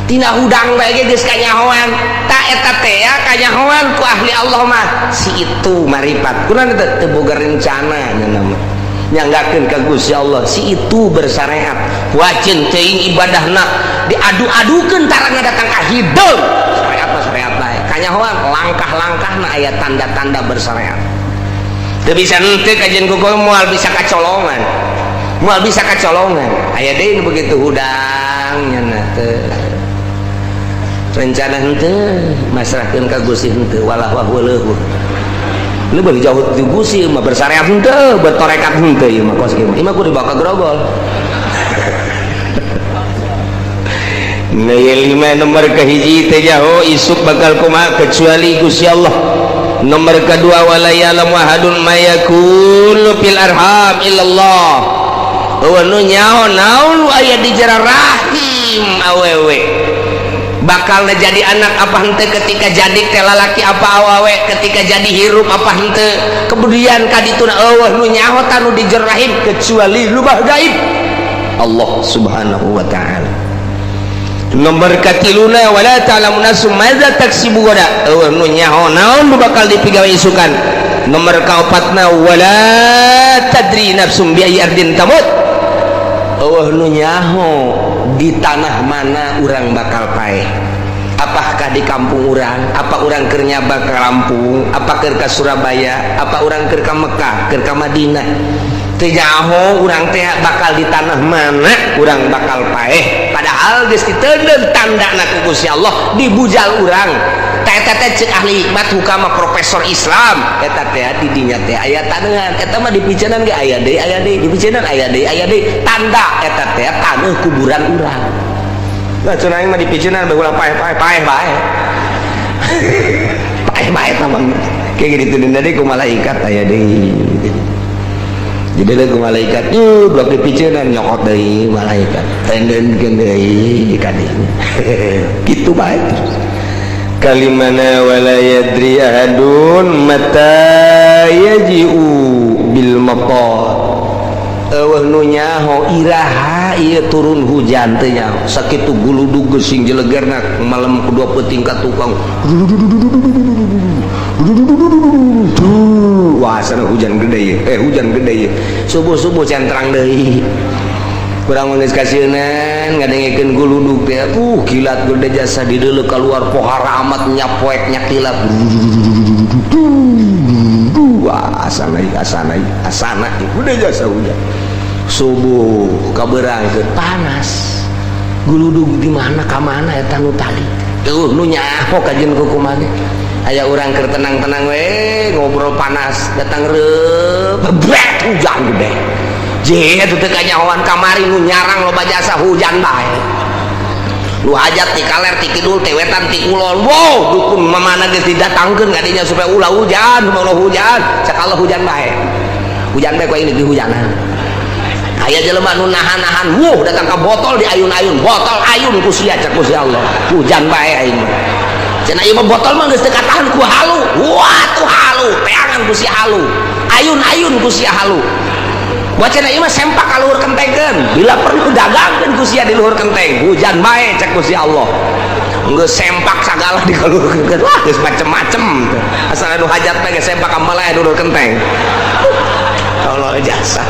Tina hudang bae ge geus kanyahoan. Tak eta teh ya kanyahoan ku ahli Allah mah, si itu marifat. Kunaon teh teu boga rencana nya mah, nyanggakeun ka Gusti Allah. Si itu bersyariat, wajin teuing ibadahna diadu-adukeun, tara ngadatang ka hideung. Syariat mah syariat bae, kanyahoan langkah-langkahna aya tanda-tanda bersyariat. Teu bisa henteu kajian kuku, moal bisa kacolongan, moal bisa kacolongan. Aya deui begitu hudang nya teu rencana henteu, masrahkeun ka Gusti henteu, walah wah leuheuh lebih jauh ti Gusti mah, bersyariat henteu, bertorekat henteu. Ieu mah kos kieu mah kudu dibawa ka Grogol. Nah, lima nomor kahiji, teu nyaho isuk bakal kumaha kecuali Gusti Allah. Nomor kedua, wala ya'lamu ahadun ma yakunu fil arham illallah. Euweuh nu nyaho naon nu aya di jero rahim awewe, bakal jadi anak apa henteu, ketika jadi teh lalaki apa awewe, ketika jadi hirup apa henteu, kemudian kadituna, euweuh nu nyaho tanu di jero rahim kecuali nu Maha Gaib, Allah Subhanahu wa taala. Nomor katiluna, wala ta'lamu nafsum madza taksibu gada. Euweuh nu nyaho naon nu bakal dipigawe isukan. Nomor kaopatna, wala tadri nafsum bi ayyi ardin tamut. Euweuh nu nyaho di tanah mana urang bakal paeh. Apakah di kampung urang? Apa urang keur nyaba ke Lampung? Apa keur ka Surabaya? Apa urang keur ka Mekah, keur ka Madinah? Teu nyaho urang teh bakal di tanah mana urang bakal paeh. Padahal geus diteundeun tandana ku Gusti Allah di bujal urang. Teh teh cek ahli hikmat hukama profesor Islam eta teh di dinya teh aya taneuhan, eta mah dipiceunan ge aya deui, aya deui, dipiceunan aya deui, aya deui, tanda eta teh taneuh kuburan urang. Nah, cenah aing mah dipiceunan bae ulah paeh, paeh, paeh bae, paeh bae. Tah, kayak gitu deui ku malaikat aya deui. Jadi ku malaikat yuh blok dipiceunan, nyokot deui malaikat, tendenkeun deui ka dinya, kitu bae kalimana. Wala yadri ahadun mata yaji'u bil matar. Euweuh nu nyaho iraha ieu turun hujan teh nyaho. Sakitu guludug sing jelegerna malam kedua peuting ka tukang. Wah, sana hujan gede ya, eh, hujan gede ya. Subuh-subuh can terang deui. Kurang geus kasieunan ngadengekeun guludug teh. Kilat gede jasa di deuleu keluar pohara amat nyapoek nyakilat. Wah, asana asana asana gede jasa hujan. Subuh kaberang ke panas. Guludug di mana ka mana eta nu tadi? Tuh nu nyaho kajeun ku kumaha. Aya urang keur tenang-tenang we ngobrol, panas datang reup bebret hujan gede. Je eta teu kanyahoan kamari nu nyarang loba jasa hujan bae. Nu hajat ti kaler, ti kidul, ti wetan, ti kulon. Wow, dukun mamana geus didatangkeun ka dinya supaya ulah hujan, supaya ulah hujan. Sakala hujan bae. Hujan bae ku aing di hujanan. Aya jelema nu nahan-nahan, wuh, datang ka botol di ayun-ayun, botol ayun ku sia, cek ku si Allah. Hujan bae aing mah. Cenah ieu mah botol mah geus teu katahan ku halu. Wah, tuh halu, teangan ku si halu. Ayun-ayun ku sia halu. Wah, cenah ieu mah sempak ka luhur kentengkeun. Bila perlu dagangkeun ku sia di luhur kenteng. Hujan bae cek ku si Allah. Geus sempak sagala di luhur kenteng. Wah, geus macem-macem. Asal anu hajat teh geus sempak ka malaya di luhur kenteng. Allah jasa.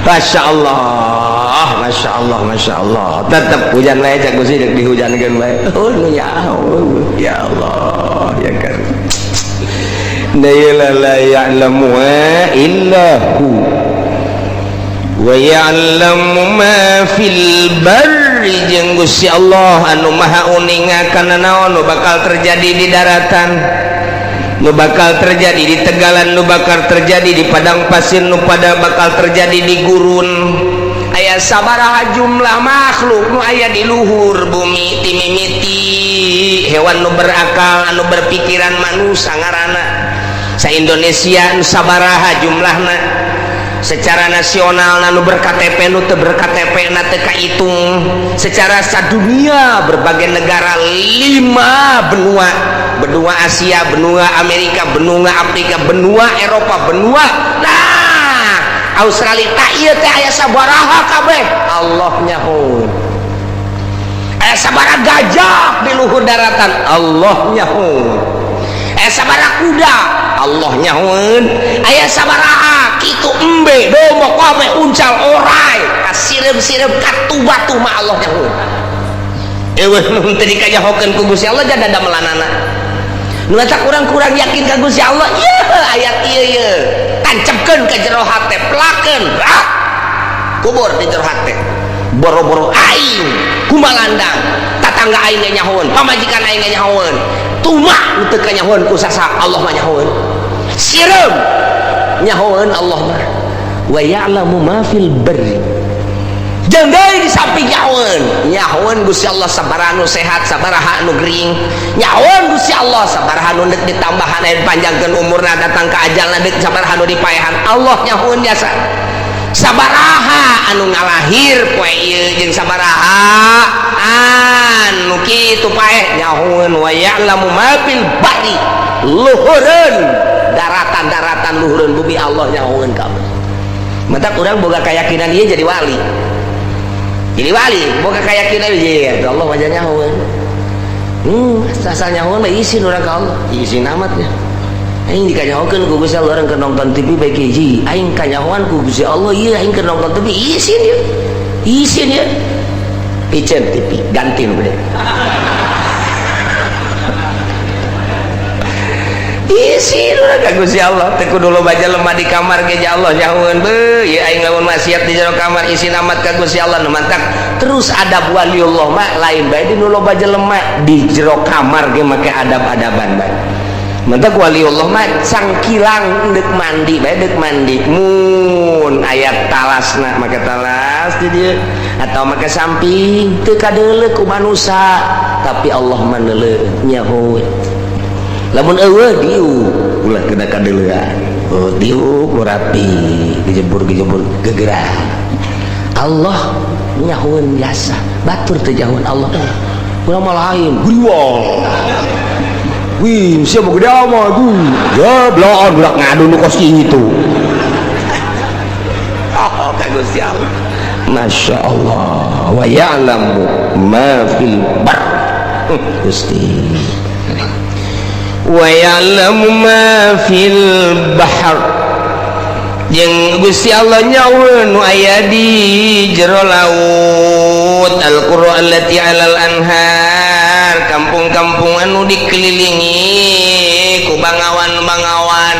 Masya Allah, Masya Allah, Masya Allah. Tetap hujan bae cek Gusti, dek dihujankeun bae. Oh, nu nyaho. Ya Allah, ya kan. La la ya'lamu illa hu wa ya'lamu ma fil barri. Jeung Gusti Allah anu maha uninga kana naon nu bakal terjadi di daratan, nu bakal terjadi di tegalan, nu bakal terjadi di padang pasir, nu pada bakal terjadi di gurun. Aya sabaraha jumlah makhluk nu aya di luhur bumi, timimiti hewan nu berakal, anu berpikiran, manusia ngaranna, sa Indonesia nu sabaraha jumlahna secara nasional, nu ber-KTP, nu teu ber-KTP na teu kahitung, secara sadunia berbagai negara, lima benua, benua Asia, benua Amerika, benua Afrika, benua Eropa, benua nah Australia. Tak ieu teh aya sabaraha kabeh Allah nyaho. Aya sabaraha gajah di luhur daratan, Allah nyaho. Aya sabaraha kuda, Allah nyahoeun. Aya sabaraha kitu embe, domba kabeh, uncal, orai, kasireum-sireum katu batu mah Allah nyahoeun. Eueuh nu teu dikanyahokeun ku Gusti Allah jada damelanana. Nu eta kurang-kurang yakin ka Gusti Allah. Ieu ayat ieu ieu tancapkeun ka jero hate, pelakeun, ah, kubur di jero hate. Boro-boro aing kumalandang, tatangga aing ge nyahoeun, pamajikan aing ge nyahoeun, tuma nu teu kanyahoeun ku sasa, Allah mah nyahoeun. Sireum nyahoeun Allah mah. Wa ya'lamu ma fil barri. Jeung deui di samping nyahoeun, nyahoeun Gusti Allah sabaraha nu sehat, sabaraha nu gering. Nyahoeun Gusti Allah sabaraha nu deuk ditambahan aya panjangkeun umurna, datang ka ajalna deuk sabaraha nu dipaehan. Allah nyahoeun jasa sabaraha anu ngalahir poe ieu jeung sabaraha anu kitu paeh nyahoeun. Wa ya'lamu ma fil barri, luhureun daratan-daratan, luhureun bumi, Allah nyahoeun kabeh. Matak urang boga keyakinan ieu jadi wali, jadi wali boga keyakinan ieu, Allah wajah nyahoeun. Asal nyahoeun mah isin urang ka Allah, isin amatnya. Aing dikanyahokeun ku Gusti Allah, urang keur nonton TV bae hiji aing kanyahoan ku Gusti Allah ieu, aing keur nonton TV isin ieu, isin ieu. Piceun TV ganti nu gede. Isi ka Gusti Allah teu kudu loba jelema di kamar ge Allah nyahueun beuh ieu aing lamun maksiat di jero kamar isin amat ka Gusti Allah nu mantak terus adab waliullah mah lain bae di nu loba jelema di jero kamar ge make adab-adaban bae. Mantak waliullah mah cangkilang deuk mandi bae deuk mandi mun aya talasna make talas di dieu atau make samping teu kadeuleu ku manusa tapi Allah mah neuleuh nyahueun. Lamun eueuh diuk ulah kena kadeuleuan. Oh diuk rapi gejebur-gejebur gegeran. Allah nyahueun jasa batur teu jauheun Allah. Urang mah lain guriwang. Wih, siapa gede amat tuh. Jebloon budak ngadu nu kos kitu. Oh, ka Gusti Allah. Masya Allah wa ya'lamu ma fil bar. Gusti. Wa ya'lamu ma fil bahr. Jeung Gusti Allah nyaweun nu aya di jero laut. Al-Qur'an allati 'alal anhar, kampung-kampung anu dikelilingi ku bangawan-bangawan,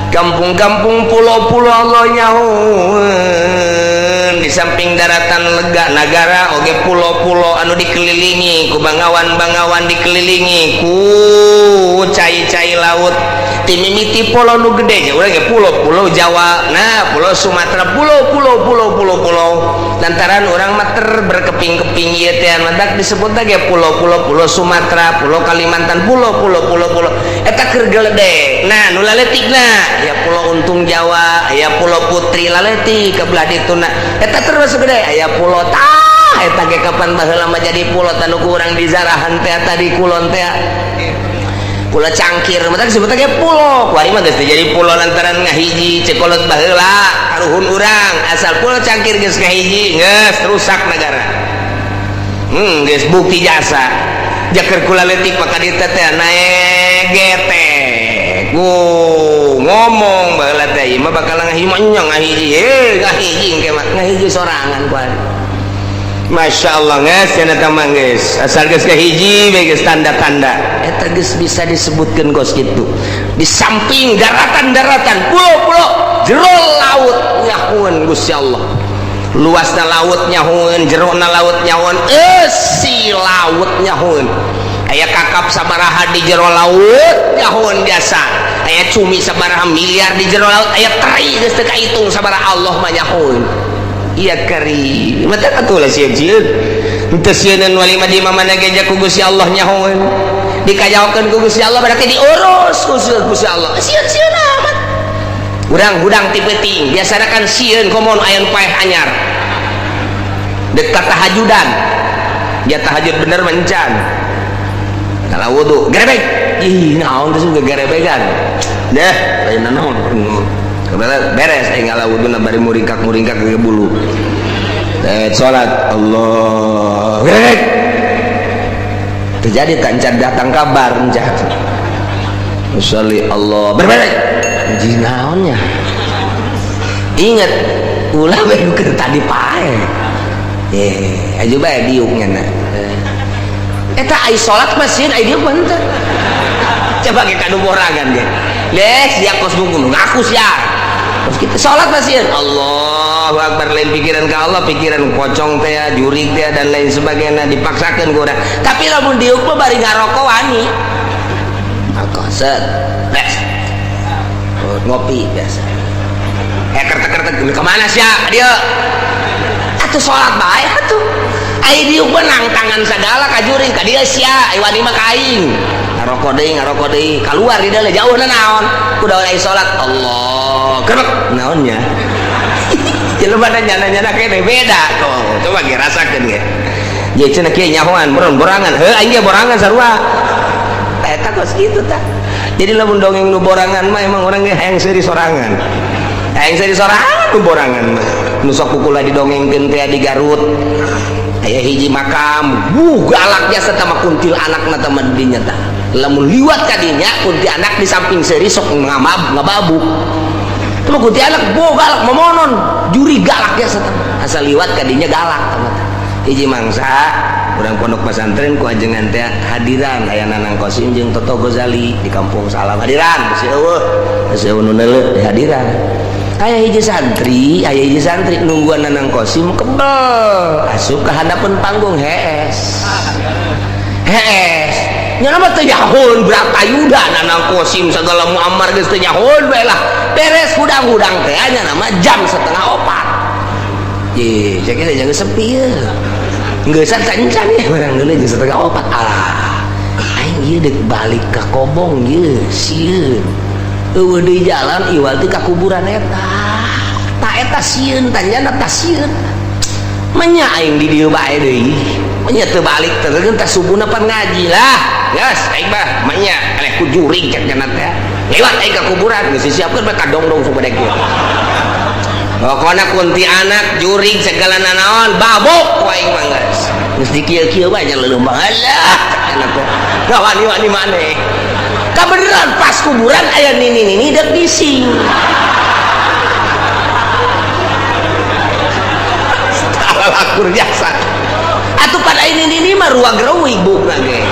kampung-kampung pulau-pulau Allah nyahueun. Di samping daratan lega nagara oge pulau-pulau anu dikelilingi ku bangawan-bangawan, dikelilingi ku cai-cai laut. Timimiti pulau nu gede nya urang ge pulau-pulau Jawa, nah pulau Sumatera, pulau-pulau pulau-pulau pulau. Lantaran urang mah ter berkeping-keping ieu teh mantak disebut ge pulau-pulau, pulau Sumatera, pulau Kalimantan, pulau-pulau pulau-pulau eta keur gede. Nah nu laletikna ya pulau Untung Jawa, aya pulau Putri laletik ke belah dituna eta terus gede, aya pulau tah eta ge kapan baheula mah jadi pulau tanu ku urang dizarahan teh tadi kulon teh pulau Cangkir mata disebut ge pulau kuari mah geus jadi pulau lantaran ngahiji cekolot baheula karuhun urang asal pulau Cangkir geus ngahiji geus rusak negara. Geus bukti jasa jaker kula leutik maka dieu teh naek getek. Ngomong baheula teh ieu mah bakal ngahiji mah nya ngahiji ngahiji engke mah ngahiji sorangan kuari. Masya Allah geus cenah teh mah geus asal geus kahiji bae geus tanda-tanda eta geus bisa disebutkeun kos kitu. Di samping daratan-daratan pulau-pulau jero laut nyahueun Gusti Allah. Luasna laut nyahueun, jerona laut nyahueun, eusi laut nyahueun. Aya kakap sabaraha di jero laut nyahueun biasa. Aya cumi sabaraha miliar di jero laut, aya teri geus teu kaitung sabaraha Allah mah nyahueun. Iya kari mata atuh lah sieun-sieun henteu sieuneun wali mah di mana ge ku Gusti Allah nyahoeun dikajaokeun ku Gusti Allah berarti diurus ku Gusti Allah sieun-sieun amat urang hudang ti peuting biasana kan sieun komo nu aya nu paeh anyar dekat tahajudan dia tahajud bener mencan kalau wudu gerebek ih naon teh gerebegan deh lain naon beres aing ngala wuduna bari muringkak-muringkak ke bulu. Salat Allah. Terjadi tancar datang kabar encar. Sholli Allah. Berbalik. Ji naonnya? Ingat ulah bae nu keur tadi pae. Aju bae diuk nya. Eta ai salat mah sieun ai diuk mah henteu. Coba ge kadu borangan ge. Les ya kos bungkul ngaku sia. Terus kita salat masih Allahu Akbar lain pikiran ke Allah, pikiran pocong teh, jurig teh dan lain sebagainya dipaksakeun ku urang. Tapi lamun diuk mah bari ngarokok wani. Rokok set. Beres. Ngopi biasa. Kertek-kertek kemana sia? Dieu. Atuh salat bae atuh. Ai diuk mah nangtangan sagala ka jurig ka dieu sia, ai wani mah ka aing. Ngarokok deui keluar di dalam jauh naon kudu ai salat Allah kerek naonnya jelema nyana-nyana kene beda tuh coba ge rasakeun ge ye cenah kieu nyahoan borangan heuh aing ge borangan sarua eta kos kitu tah. Jadi lamun dongeng nu borangan mah emang urang ge hayang seuri sorangan nu borangan mah nu sok kukula didongengkeun teh di Garut aya hiji makam galak jasa tah kuntil anakna tah mah dinya tah lamun liwat kadinya kunti anak di samping seuri sok ngababuk teh kunti anak bo galak momonon juri galak ya asal liwat kadinya galak tah. Hiji mangsa urang pondok pesantren ku ajengan teh hadiran aya Nanang Kosim jeung Toto Gozali di Kampung Salam hadiran si eueuh si eueuh nu neuleuh di hadiran. Aya hiji santri nungguan Nanang Kosim kebel asup ka handapeun panggung hees. Hees. Nya mah teu nyahoon Bratayuda Nanang Kosim segala Muammar geus teu nyahoon bae lah. Beres hudang-hudang teh nya nama jam 3:30. Ye, cek ge jangan sepi ye. Geus encan ye barang geus jam 3:30. Ah. Aing ieu deuk balik ka Kobong ye, sieun. Eueuh deui jalan iwal teh ka kuburan eta. Ta eta sieun tanyana ta sieun. Menya aing di dieu bae deui. Menya teu balik teh teh subuhna pan ngaji lah. Geus aing mah menya eleh ku jurig cek nya teh. Lewat aing ka kuburan geus disiapkeun bae kadongdong supaya kieu. Pokona kuntianak jurig segala nanaon babuk ku aing mah geus. Geus dikieu-kieu bae nya leuleung alah cek nya teh. Wani-wani maneh. Kabeneran pas kuburan aya nini-nini deuk bising. Lakur jasa. Atuh pada ini mah ruang gerewig bukna ge.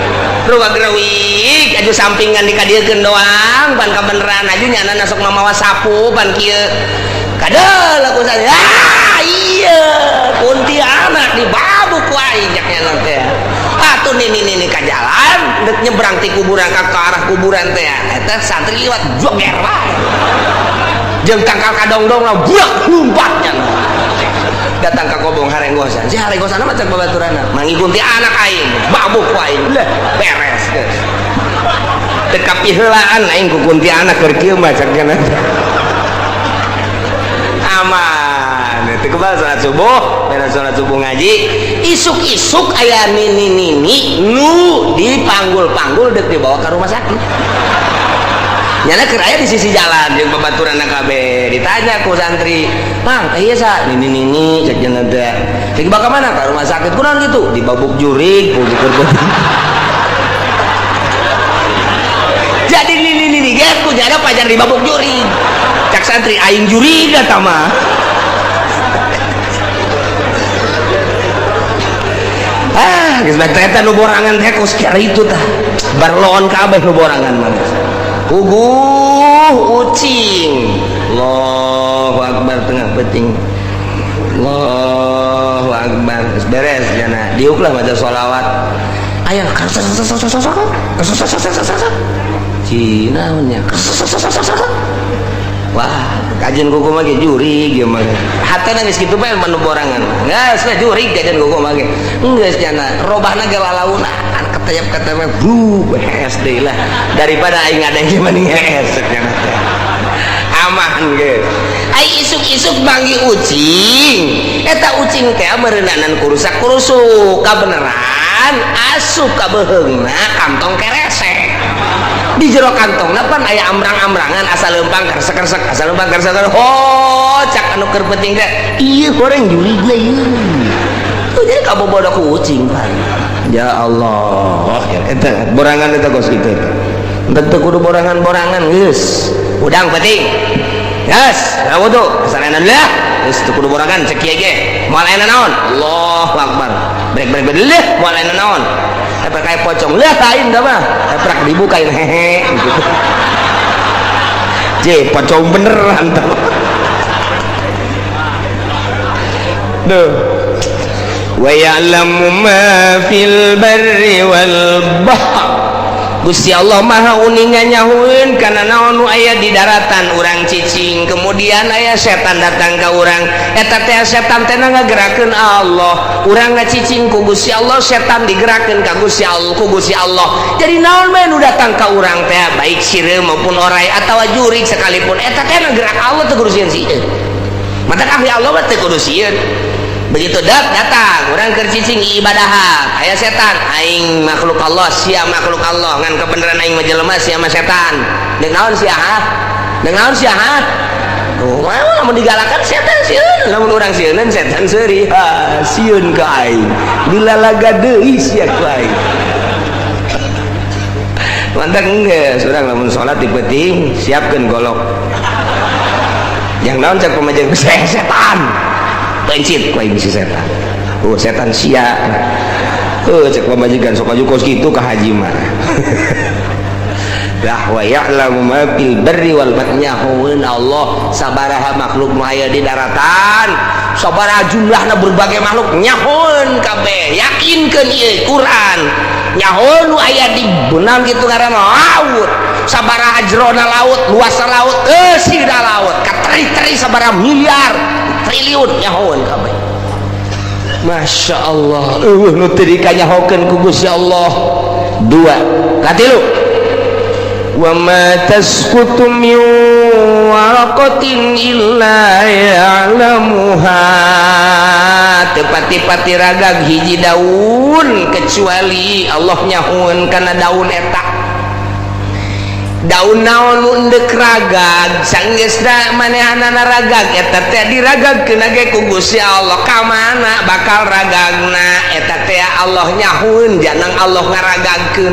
Ruang gerewig aju sampingan dikadiekeun doang pan kabeneran aju nyana sok mamawa sapu pan kieu. Kadeul aku saya. Ah iya kuntianak dibabuk ku aing cak nya teh. Atuh nini-nini ka jalan deuk nyebrang ti kuburan ka arah kuburan teh. Eta santri liwat joger wae. Jeung tangkal kadongdong lah buak lumpatnya. Datang ke Kobong harenggosan si harenggosan mah cek babaturanna mangikuti anak aing babuk ku aing leh beres geus teu kapiheulaan aing ku kuntianak keur kieu mah cek nya aman teu kebal salat subuh beres salat subuh ngaji isuk-isuk aya nini-nini nu dipanggul-panggul deuk dibawa ka rumah sakit. Nyana keur aya di sisi jalan jeung babaturanna kabeh ditanya ku santri, "Mang, teh ieu sa nini-nini cek cenah teh. Cek dibawa ka mana? Ka rumah sakit." Kunaon kitu? Dibabuk jurig ku keur Jadi nini-nini ge ku nyana pajar dibabuk jurig. Cak santri aing jurig eta mah. Ah, geus bae teh nu borangan teh kos kitu tah. Barloon kabeh nu borangan mah. Puguh ucing. Allahu akbar tengah penting. Allahu akbar. Beres jana. Diuklah baca sholawat. Aya Cina nya. Wah, kajian kuku mah ge jurig ieu mah. Hatena geus kitu bae manu borangan. Geus we jurig kajian kuku mah ge. Geus jana robahna ge lalauna. Ketayap-ketayap bu hees deui lah. Daripada aing ngadeng mending hees cek nya teh. Aman geus. Ai isuk-isuk manggih ucing. Eta ucing teh meureunana kurusak-kurusuk kabeneran asup ka beuheungna kantong keresek. Di jero kantongna pan aya amrang-amrangan asal leumpang keresek-keresek asal leumpang keresek. Oh, cak anu keur penting teh ieu goreng jurig ieu. Tuh jadi kabobodo ku ucing pan. Ya Allah, eta borangan eta kos kitu. Teu kudu borangan-borangan geus. Udang penting. Geus, wudu, sarenan lah. Geus teu kudu borangan cek kieu ge. Moal aya naon? Allahu akbar. Brek-brek leuh moal aya naon? Eta kayak pocong leuh lain da mah. Eprak dibukain hehe gitu. Je, pocong beneran tah. Duh. Wa ya'lamu ma fil barri wal bahr. Gusti Allah Maha uninga nyahueun kana naon nu aya di daratan urang cicing, kemudian aya setan datang ka urang, eta teh setan teh ngagerakeun Allah, urang ngacicing ku Gusti Allah, setan digerakkeun ka Gusti Allah, ku Gusti Allah. Jadi naon bae nu datang ka urang teh baik sireum maupun orai atawa jurig sekalipun eta teh ngagerak Allah teu kudu sieun sieun. Matak ahli Allah mah teu kudu sieun. Begitu datang orang keur cicing ibadahan aya setan, aing makhluk Allah sia makhluk Allah, ngan kebenaran aing mah jelema sia mah setan. Deuk naon sia ha? Deuk naon sia ha? Tuh, lamun digalakan setan sieun, lamun urang sieunan setan seuri. Ha, sieun ka aing. Dilalaga deui sia ku aing. Mantap geus urang lamun salat di peuting siapkeun golok. Yang naon cak pamajikan setan. Pencit ku aing si setan. Oh, setan sia. Oh, cek pamajikan sok aju kos kitu ka haji mah. Lah, wa ya'lamu ma fil barri wal bahri, nyahoeun Allah sabaraha makhluk nu aya di daratan, sabaraha jumlahna berbagai makhluk nyahoeun kabeh. Yakinkeun ieu Quran nyahoeun nu aya di benang kitu ngaranna laut, sabaraha jerona laut, luasna laut, eusina laut kateri-teri sabaraha miliar triliun nyahoeun kabeh. Masya Allah, eueuh nu teu dikanyahokeun ku Gusti Allah. Dua, katilu, wa ma tasqutu min waraqatin illa ya'lamuha, teu pati-pati ragag hiji daun kecuali Allah nyahoeun kana daun eta. Daun naon nu endek ragag, sanggeusna manehanana ragag eta teh diragagkeun ge ku Gusti Allah. Ka mana bakal ragagna eta teh Allah nyahoeun, janang Allah ngaragagkeun.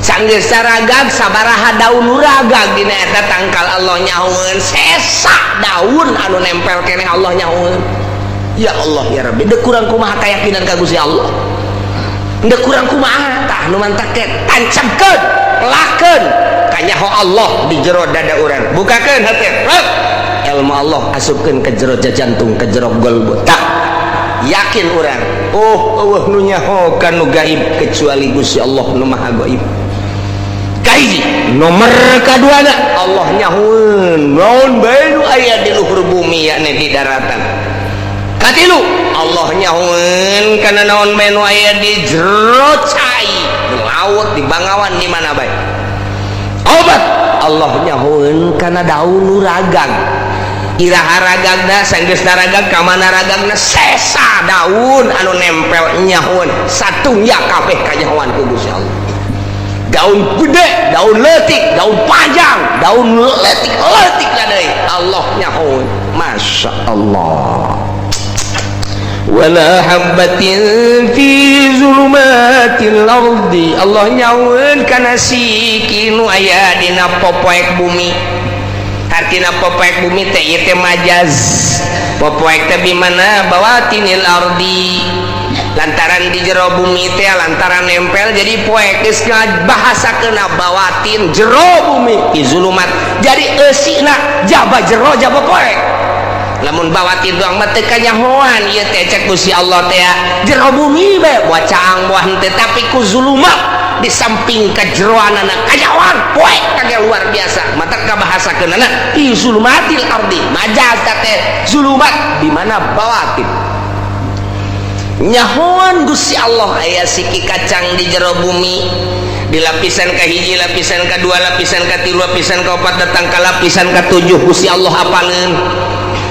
Sanggeus ragag, sabaraha daun nu ragag dina eta tangkal Allah nyahoeun, sesa daun anu nempel keneh Allah nyahoeun. Ya Allah ya Rabbi, deuk kurang kumaha keyakinan ka Gusti Allah, deuk kurang kumaha? Tah, nu mantak teh tancapkeun, lakeun kanyaho Allah di jero dada urang, bukakeun hate, ilmu Allah asupkeun ke jero jantung, ke jero golbu. Tak yakin urang, oh, eueuh nu nyaho nu gaib kecuali Gusti Allah nu Maha Gaib. Kahiji. Nomor kaduana, Allah nyahoeun naon bae nu aya di luhur bumi, yakni di daratan. Katilu, Allah nyahoeun kana naon bae nu aya di jero cai, di laut, di bangawan, di mana bae. Opat, Allah nyahoeun kana daun nu ragag, iraha ragagna, sanggeusna ragag ka mana ragagna, sesa daun anu nempel nyahoeun, satungya kabeh kanyahoan ku Gusti Allah. Daun gede, daun leutik, daun panjang, daun leutik leutik deui Allah nyahoeun. Masya Allah. Wala habbatin fi zulumatil ardi, Allah nyahoeun kana siki nu aya dina popoek bumi. Artina popoek bumi teh ieu teh majaz, popoek teh bimana bawatinil ardi, lantaran di jero bumi teh, lantaran nempel jadi poek. Geus bahasakeuna bawatin jero bumi, fi zulumat, jadi eusina jaba jero jaba poek. Lamun bawatin doang mah teu kanyahoan ieu teh. Cek Gusti Allah teh jero bumi bae, buah caang, buah henteu, tapi ku zulumat di samping kejeroanana kanyahoan poek kage luar biasa. Mata kabahasakeunana fi zulumatil ardi, majaz teh zulumat di mana bawatin. Nyahoan Gusti Allah aya siki kacang di jero bumi, di lapisan kahiji, lapisan kedua, lapisan katilu, lapisan keempat, datang ke lapisan ketujuh Gusti Allah apaleun.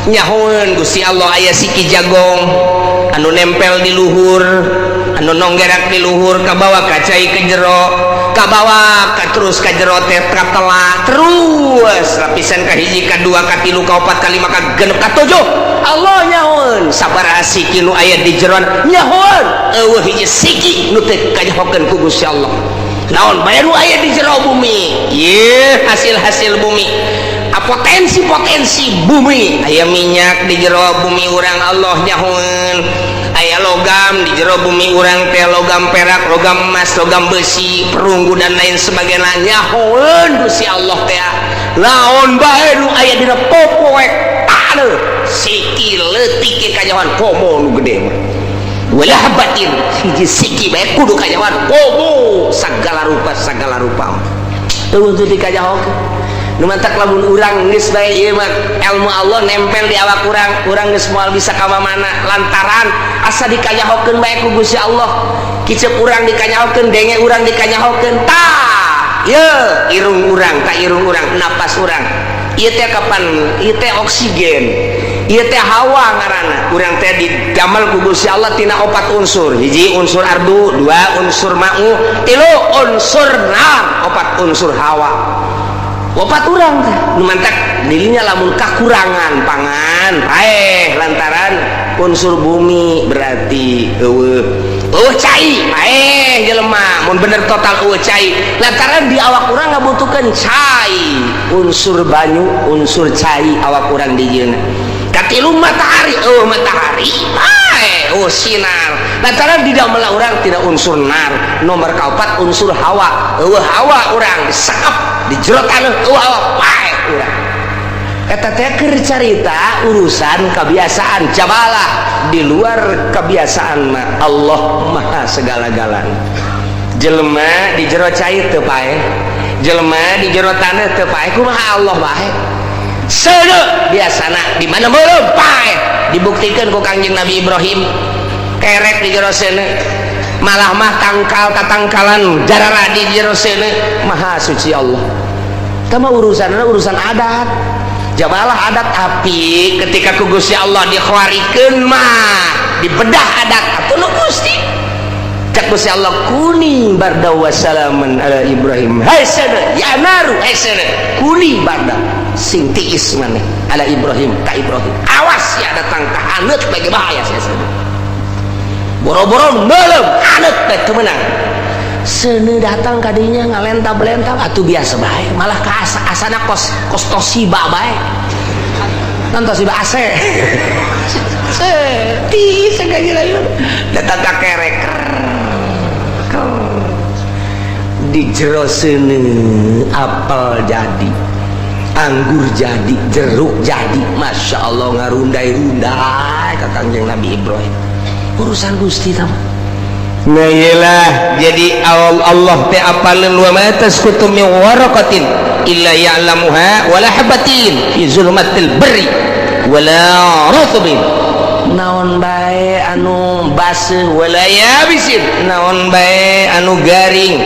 Nyahoan Gusti Allah aya siki jagong anu nempel di luhur, anu nonggerak di luhur, kabawa ka cai ke jero, kabawa ka terus ka jero teh katela terus lapisan kahiji, kadua, katilu, kaopat, kalima, kagenep, katujuh. Allah nyahoan sabaraha siki nu aya di jeroan nyahoan, eueuh hiji siki nu teu kanyahokeun ku Gusti Allah. Naon bae nu aya di jero bumi ieu, hasil-hasil bumi, potensi-potensi bumi, aya minyak di jero bumi urang Allah nyahoan, aya logam di jero bumi urang teh, logam perak, logam emas, logam besi, perunggu, dan lain sebagainya nyahoan Gusti Allah teh. Naon bae nu aya dina popoek taneuh, siki leutik kanyahoan, komo nu gede mah. Wala habbatin, hiji siki bae kudu kanyahoan, komo sagala rupa, sagala rupa eueuh teu dikanyahokeun. Nu mantak lamun urang geus bae ieu mah ilmu Allah nempel di awak urang, urang geus moal bisa ka mana lantaran asa dikanyahokeun bae ku Gusti Allah. Kicep urang dikanyahokeun, denge urang dikanyahokeun, tah ye irung urang, tah irung urang, napas urang ieu teh kapan ieu teh oksigen, ieu teh hawa ngaranna. Urang teh didamel ku Gusti Allah tina opat unsur: hiji unsur ardu, dua unsur ma'u, tilu unsur nar, opat unsur hawa. Opat urang teh. Nu mantak dirinya lamun kakurangan pangan paeh lantaran unsur bumi berarti eueuh, eueuh cai paeh jelema mun bener total eueuh cai, lantaran di awak urang ngabutuhkeun cai, unsur banyu, unsur cai awak urang dijieunna. Katilu matahari, eueuh matahari paeh. Paeh, oh sinar. Lantaran tidak malah urang tidak unsur nar. Nomor kaopat unsur hawa. Eueuh hawa urang disekep di jero taneuh, eueuh hawa, paeh urang. Eta teh keur carita urusan kebiasaan jabalah. Di luar kebiasaan mah Allah Maha segala-galana. Jelema di jero cai teu paeh, jelema di jero taneuh teu paeh, kumaha Allah bae? Seuneu biasana di mana meureum paeh. Dibuktikan ku Kangjeng Nabi Ibrahim, kerek di jero seuneu, malah mah tangkal tatangkalan jarara di jero seuneu. Maha suci Allah. Tama urusan urusan adat jabalah, adat api ketika ku Gusti Allah dikhawarikeun mah dibedah adat atuh nu Gusti. Cak Gusti Allah, "Kuni barda wa salaman ala Ibrahim." Hai seuneu ya naru, hai seuneu, kuni barda, sing tiis maneh, ala Ibrahim, ka Ibrahim. Awas ya datang ka haneut bagi bahaya sia seuneu. Boro-boro meuleum, haneut teh teu meunang. Seuneu datang kadinya ngalentab-lentab atuh biasa bae, malah ka asa asana kos kos Toshiba bae. Kan Toshiba AC. Tiis segala datang ka kerek di jero seuneu, apel jadi, anggur jadi, jeruk jadi. Masya Allah, ngarundai-rundai ka Kangjeng Nabi Ibrahim. Urusan Gusti tama. Nah iyalah, jadi Allah teh apaleun, wa ma tasqutu min waraqatin illa ya'lamuha wala habatin fi zulmatil barri wala rutbin, naon bae anu baseuh, wala yabisin, naon bae anu garing,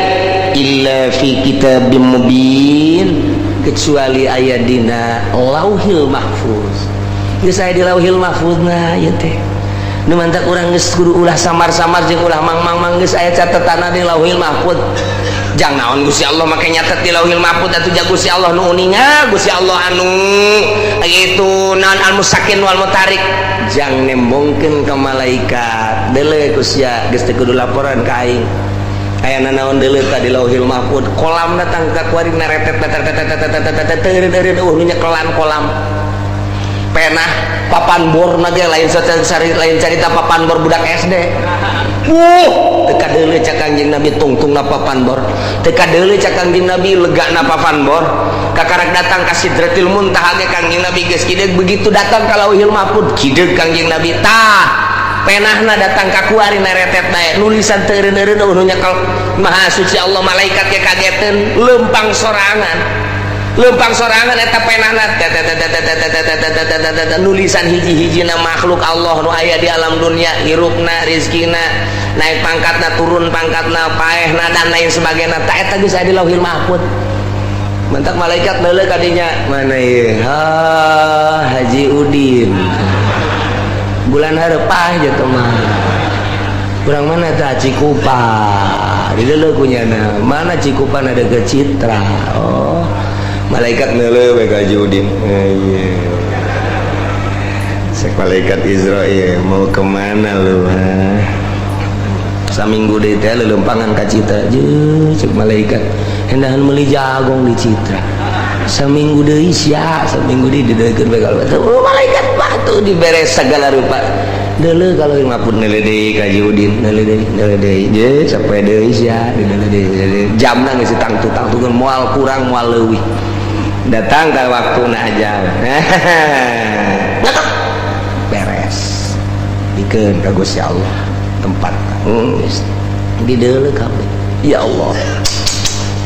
illa fi kitabim mubin, kecuali aya dina Lauhil Mahfuz. Geus aya di Lauhil Mahfuz. Nah, ieu teh nu mantak urang geus kudu ulah samar-samar jeung ulah mang-mang-mang. Geus aya catetanna di Lauhil Mahfuz. Jang naon Gusti Allah make nyatet di Lauhil Mahfuz atuh? Ja Gusti Allah nu uninga, Gusti Allah anu itu naon, al musakin wal mutarik, jang nembongkeun ka malaikat. Deuleu ku sia, geus teu kudu laporan ka aing. Aya nanaon deuleu ka di Lauhil Mahfuz. Kolam datang ka kuari naretet teu eueuh nu nyekelan kolam. Penah papan bor ge lain lain carita papan bor budak SD. Wuh, teu kadeuleu cak Kangjeng Nabi tungtungna papan bor, teu kadeuleu cak Kangjeng Nabi legana papan bor. Kakarak datang ka Sidratil Muntaha ge Kangjeng Nabi geus kideug. Begitu datang ka Lauhil Mahfuz, kideug Kangjeng Nabi. Tah, penahna datang ka kuari naretet bae, nulisan teu eureun-eureun nu nyekel. Maha suci Allah, malaikat ge kageteun, lempang sorangan, lempang sorangan eta penahna, nulisan hiji-hijina makhluk Allah nu aya di alam dunia, hirupna, rizkina, naik pangkatna, turun pangkatna, paehna, dan lain sebagainya. Tak eta geus aya di Lauhil Mahfuz. Mentak malaikat leuleuh kadinya, mana ieu? Ha, Haji Udin bulan hareup gitu mah. Kurang mana tah? Cikupa di deuleuh kunyana. Mana Cikupa? Ada ke Citra. Oh, malaikat neuleuh we ka Haji Udin. Iya, cek malaikat Izrail, "Mau kemana lu, ha?" Saminggu deui teh lelempangan ka Citra. Jeung cek malaikat, hendahan meuli jagong di Citra saminggu deui sia, saminggu deui dideuleukeun bae. Kalau oh, malaikat batu dibere segala rupa. Deuleuh kalau mapun, neuleuh deui ka Haji Udin, neuleuh deui, neuleuh deui je sampai deui sia, deuleuh deui. Jamna geus tangtu-tangtukeun, moal kurang moal leuwih. Datang ke waktu aja beres, dikeun ka Gusti Allah tempat di deuleuh kabeh. Ya Allah,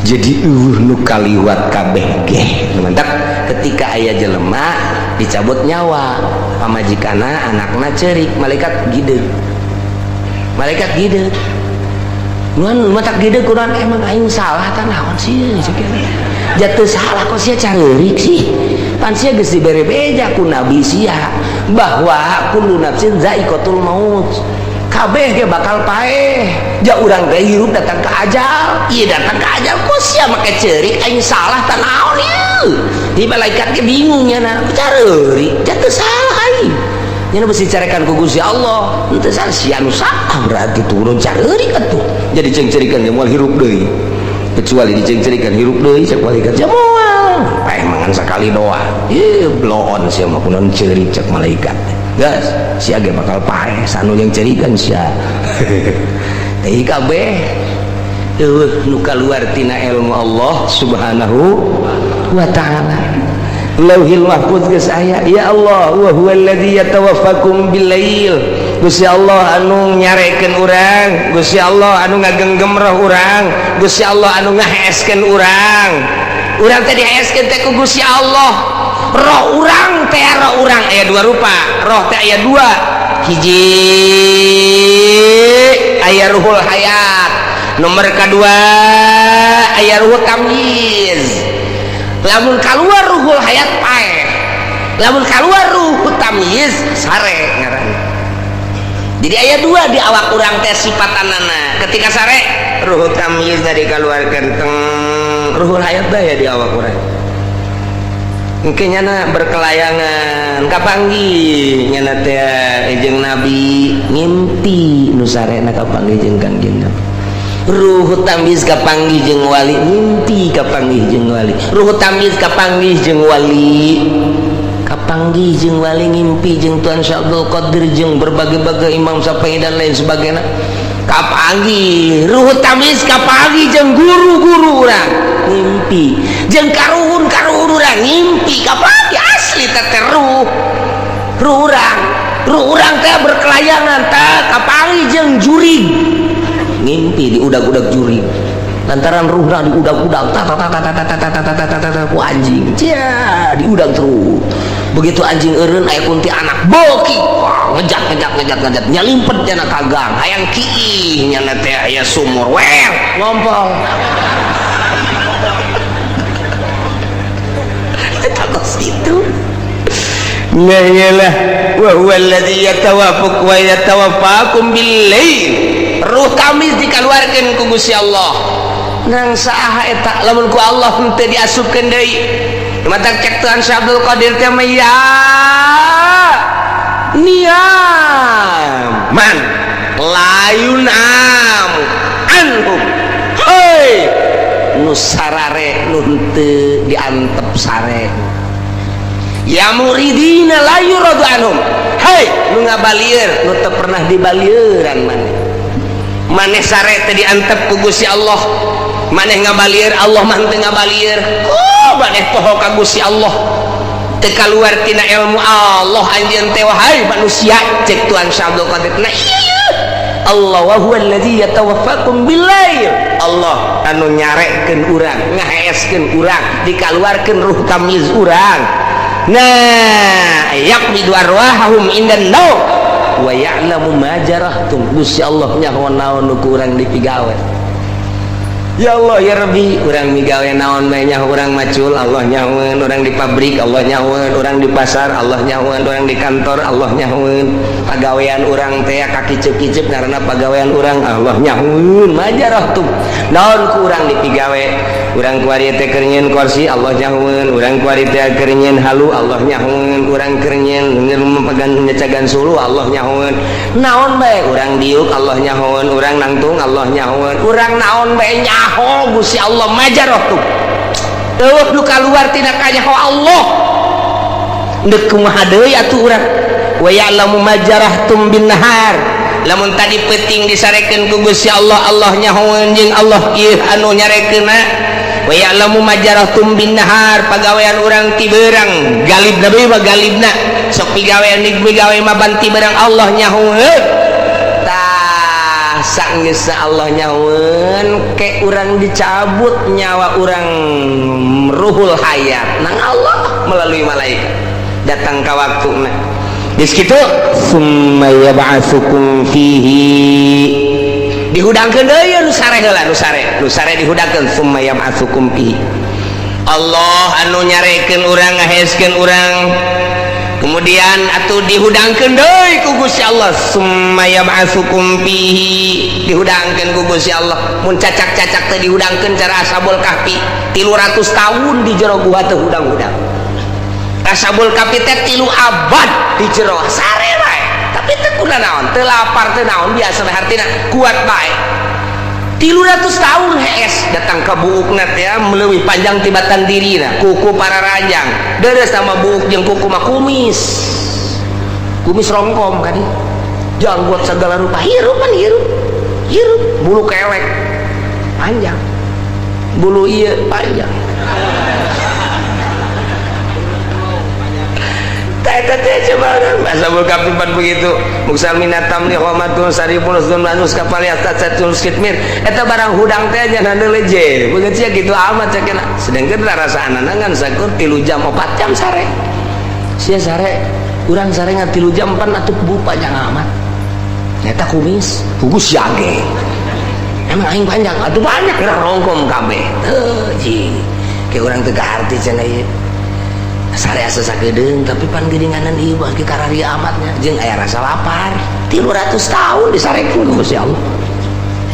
jadi eueuh nu kaliwat kabeh ge. Mantap, ketika aya jelema dicabut nyawa, pamajikana, anakna cerik, malaikat gide, malaikat gide. Nuan matak gide kurang, emang aing salah tan naon sih? Jatuh salah kok sia careurik sih? Pan sia geus dibere beja ku nabi sia bahwa kullu nafsin zaiqatul maut, kabeh ge bakal paeh. Ja urang teh hirup datang ke ajal, ieu datang ke ajal kok sia make ceurik, aing salah tan naon ieu? Di malaikat ge bingung nya, careurik, jatuh salah aing nya, besi carekan ku Gusti Allah henteu salah, sia nu salah berarti turun careurik atuh. Jadi cengcerikan ge moal hirup deui, kecuali dicengcerikan hirup deui. Cek malaikat, ya moal paeh, mangan sakali doa ieu bloon sia mah, kunaon ceurik? Cek malaikat. Gas, sia ge bakal paeh sanu yang cerikan sia. Teh kabeh eueuh nu kaluar tina ilmu Allah Subhanahu wa taala. Lauhil Mahfuz geus aya, ya Allah, wa huwallazi yatawaffakum billail. Gusti Allah anu nyarekeun urang, Gusti Allah anu ngagenggem roh urang, Gusti Allah anu ngaheeskeun urang. Urang teh diheeskeun teh ku Gusti Allah. Roh urang teh, roh urang aya dua rupa. Roh teh aya dua. Hiji aya ruhul hayat, nomor kedua aya ruhul tamyiz. Lamun keluar ruhul hayat paeh, lamun keluar ruhul tamyiz sare ngaranna. Jadi aya dua di awak urang teh sifatanana. Ketika sare, ruhul tamyiz dikeluarkan, teng ruhul hayat dah ya di awak urang. Mungkin nyana berkelayangan kapanggih nyana teh jeung nabi, ngimpi nu sarena kapanggih jeung Kangjeng Nabi. Ruh tamyiz kapanggih jeung wali, ngimpi kapanggih jeung wali. Ruh tamyiz kapanggih jeung wali, kapanggih jeung wali, ngimpi jeung Tuan Syekh Abdul Qadir, jeung berbagai-bagai Imam Syafi'i dan lain sebagainya. Kapanggih ruh tamyiz, kapanggih jeung guru-guru urang, ngimpi jeung karuhun-karuhun urang, ngimpi kapanggih asli teh ruh. Ruh urang, ruh urang teh berkelayangan teh kapanggih jeung jurig, ngimpi di udag-udag jurig lantaran ruhna diudag-udag ta ta ta ta ta ta ta ta ta ta ta ta ku anjing cia, diudag terus. Begitu anjing eureun, aya kunti anak boki. Wah, ngejat ngejat ngejat ngejat, nyalimpet nyana ka gang, hayang kiih nyana teh aya sumur, wer ngompol. Eta kos kitu. Nah, iyalah, wa huwa alladzi yatawaffaq wa yatawaffakum bil lail. Ruh tamyiz dikaluarkeun ku Gusti Allah. Nang saha eta lamun ku Allah henteu diasupkeun deui? Mata cek Tuhan Syekh Abdul Qadir teh mah, ya niaman layun am anhum. Hei, nu sarare nu henteu diantep sare. Ya muridina la yuradu anhum. Hei, nu ngabalieur nu teu pernah dibalieuran maneh. Maneh sare teh diantep ku Gusti Allah. Maneh ngabalieur, Allah mah teu ngabalieur. Oh, maneh poho ka Gusti Allah. Teu kaluar tina ilmu Allah anjeun teh wahai manusia, cek Tuhan Syekh Abdul Qadir. Nah, iya. Allah wa huwa allazi yatawaffakum billail. Allah anu nyarekeun urang, ngaheeskeun urang, dikaluarkeun ruh tamyiz urang. Nah, yaqbidu arwahahum indan naum wa ya'lamu ma jarahtum. Gusti Allah nyaho naon nu ku urang dipigawe. Ya Allah ya Rabbi, urang migawe naon bae nyaho. Urang macul Allah nyahoeun, urang di pabrik Allah nyahoeun, urang di pasar Allah nyahoeun, urang di kantor Allah nyahoeun. Pagawean urang teh kakiceup-kiceup karena pagawean urang Allah nyahoeun. Majarahtum naon ku urang dipigawe. Urang kuari teh keur nyieun kursi Allah nyahoeun, urang kuari teh keur nyieun halu Allah nyahoeun, urang keur nyieun pegan nyecagan suluh Allah nyahoeun. Naon bae urang diuk Allah nyahoeun, urang nangtung Allah nyahoeun, urang naon bae nyaho Gusti Allah. Majarahtum eueuh nu kaluar tina kanyaho Allah. Deuk kumaha deui atuh urang? Wa ya'lamu ma jarahtum bin nahar. Lamun tadi peuting disarekeun ku Gusti Allah, Allah nyahoeun jeung Allah ieu anu nyarekeunna. Wa ya'lamu ma jarahtum bin nahar, pagawean urang ti beurang galibna deui mah galibna sok pigawean migawe mah banti beurang Allah nyahoeun. Tah, sanggeusna Allah nyahoeun ke urang dicabut nyawa urang ruhul hayat nang Allah melalui malaikat datang ka waktuna. Geus kitu, summa yab'atsukum fihi, dihudangkeun deui nu sare heula, nu sare, nu sare dihudangkeun. Summa yab'atsukum fihi. Allah anu nyarekeun urang, ngaheskeun urang, kemudian atuh dihudangkeun deui ku Gusti Allah. Summa yab'atsukum fihi, dihudangkeun ku Gusti Allah. Mun cacak-cacak teh dihudangkeun cara Ashabul Kahfi, 300 tahun di jero gua teh hudang-hudang. Ashabul Kahfi teh 3 abad di jero sare bae, tapi teu kuna naon, teu lapar teu naon, biasa bae, hartina kuat bae. 300 tahun hees datang ke buukna teh meleuwih panjang tibatan dirina, kuku para ranjang deres sama buuk jeung kuku mah kumis. Kumis rongkom kan, janggot segala rupa, hirup kan hirup, hirup, bulu kelek panjang, bulu iya panjang. Ashabul Kahfi pan begitu. Muksal minatam li khomatun saripun usdun manus kapal yatatun kitmir. Eta barang hudang teh nya leje. Begitu sia kitu amat cekena. Sedangkan rarasaanana ngan sakur 3 jam 4 jam sare. Sia sare, urang sare ngan 3 jam pan atuh bu panjang amat. Eta kumis, hugus yage. Emang aing panjang, atuh banyak gerak rongkom kabeh. Teu ji. Ke urang teu kaharti cenah ieu. Sare asa sakedeung tapi pan geuninganan ieu mah karari amatnya jeung aya rasa lapar 300 tahun disarekeun ku Gusti Allah.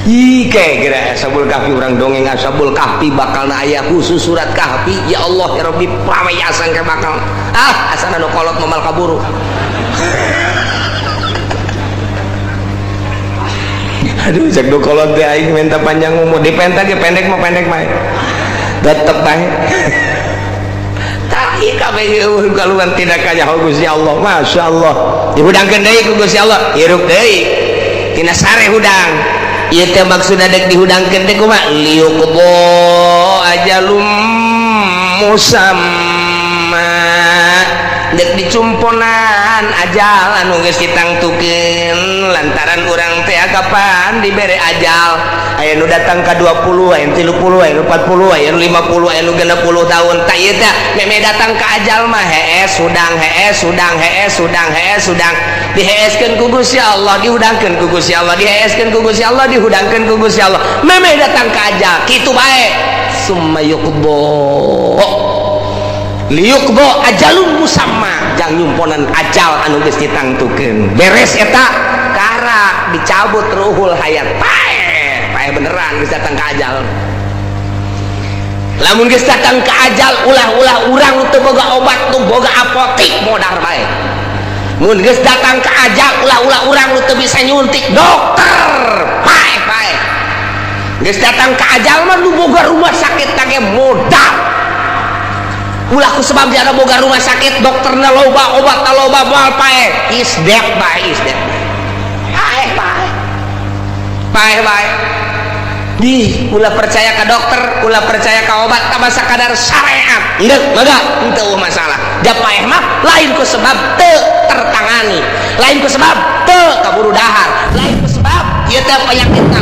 Ih geura Ashabul Kahfi urang dongeng Ashabul Kahfi bakalna aya khusus surat Kahfi. Ya Allah ya Rabbi paweyasan ke bakal ah asana nu kolot moal kaburu. Aduh cek nu kolot teh aing minta panjang umur dipenta ge pendek mah pendek mah tetep bae. Kaluan tidak kaya Gusti Allah. Masya Allah dihudangkeun deui ku Gusti Allah hirup deui tina sare hudang ieu teh maksudna dek dihudangkeun teh kumaha liyuqdo ajalum musamma dek dicumponan ajal anu geus ditangtukeun lantaran urang teh kapan dibere ajal aya nu datang ka 20 aya nu 30 aya nu 40 aya nu 50 aya nu 60 tahun tah ieu teh meme datang ka ajal mah hees hudang hees hudang hees hudang hees hudang diheeskeun ku Gusti Allah dihudangkeun ku Gusti Allah diheeskeun ku Gusti Allah dihudangkeun ku Gusti Allah meme datang ka ajal kitu bae summa yuqdo liyuqdo ajalun musamma jang nyumponan ajal anu geus ditangtukeun beres eta kara dicabut ruhul hayat paeh paeh beneran geus datang ka ajal lamun geus datang ka ajal ulah-ulah urang nu teu boga obat nu boga apotik modar bae mun geus datang ka ajal ulah-ulah urang nu teu bisa nyuntik dokter paeh paeh geus datang ka ajal mah nu boga rumah sakit tage modal ulah ku sebab dia boga rumah sakit dokterna loba obatna loba moal paeh is dead bae is dead paeh paeh paeh bae di ulah percaya ka dokter ulah percaya ka obat tambah sakadar syariat endek mangga henteu masalah da paeh mah lain ku sebab teu tertangani lain ku sebab teu kaburu dahar lain ku sebab ieu teh penyakitna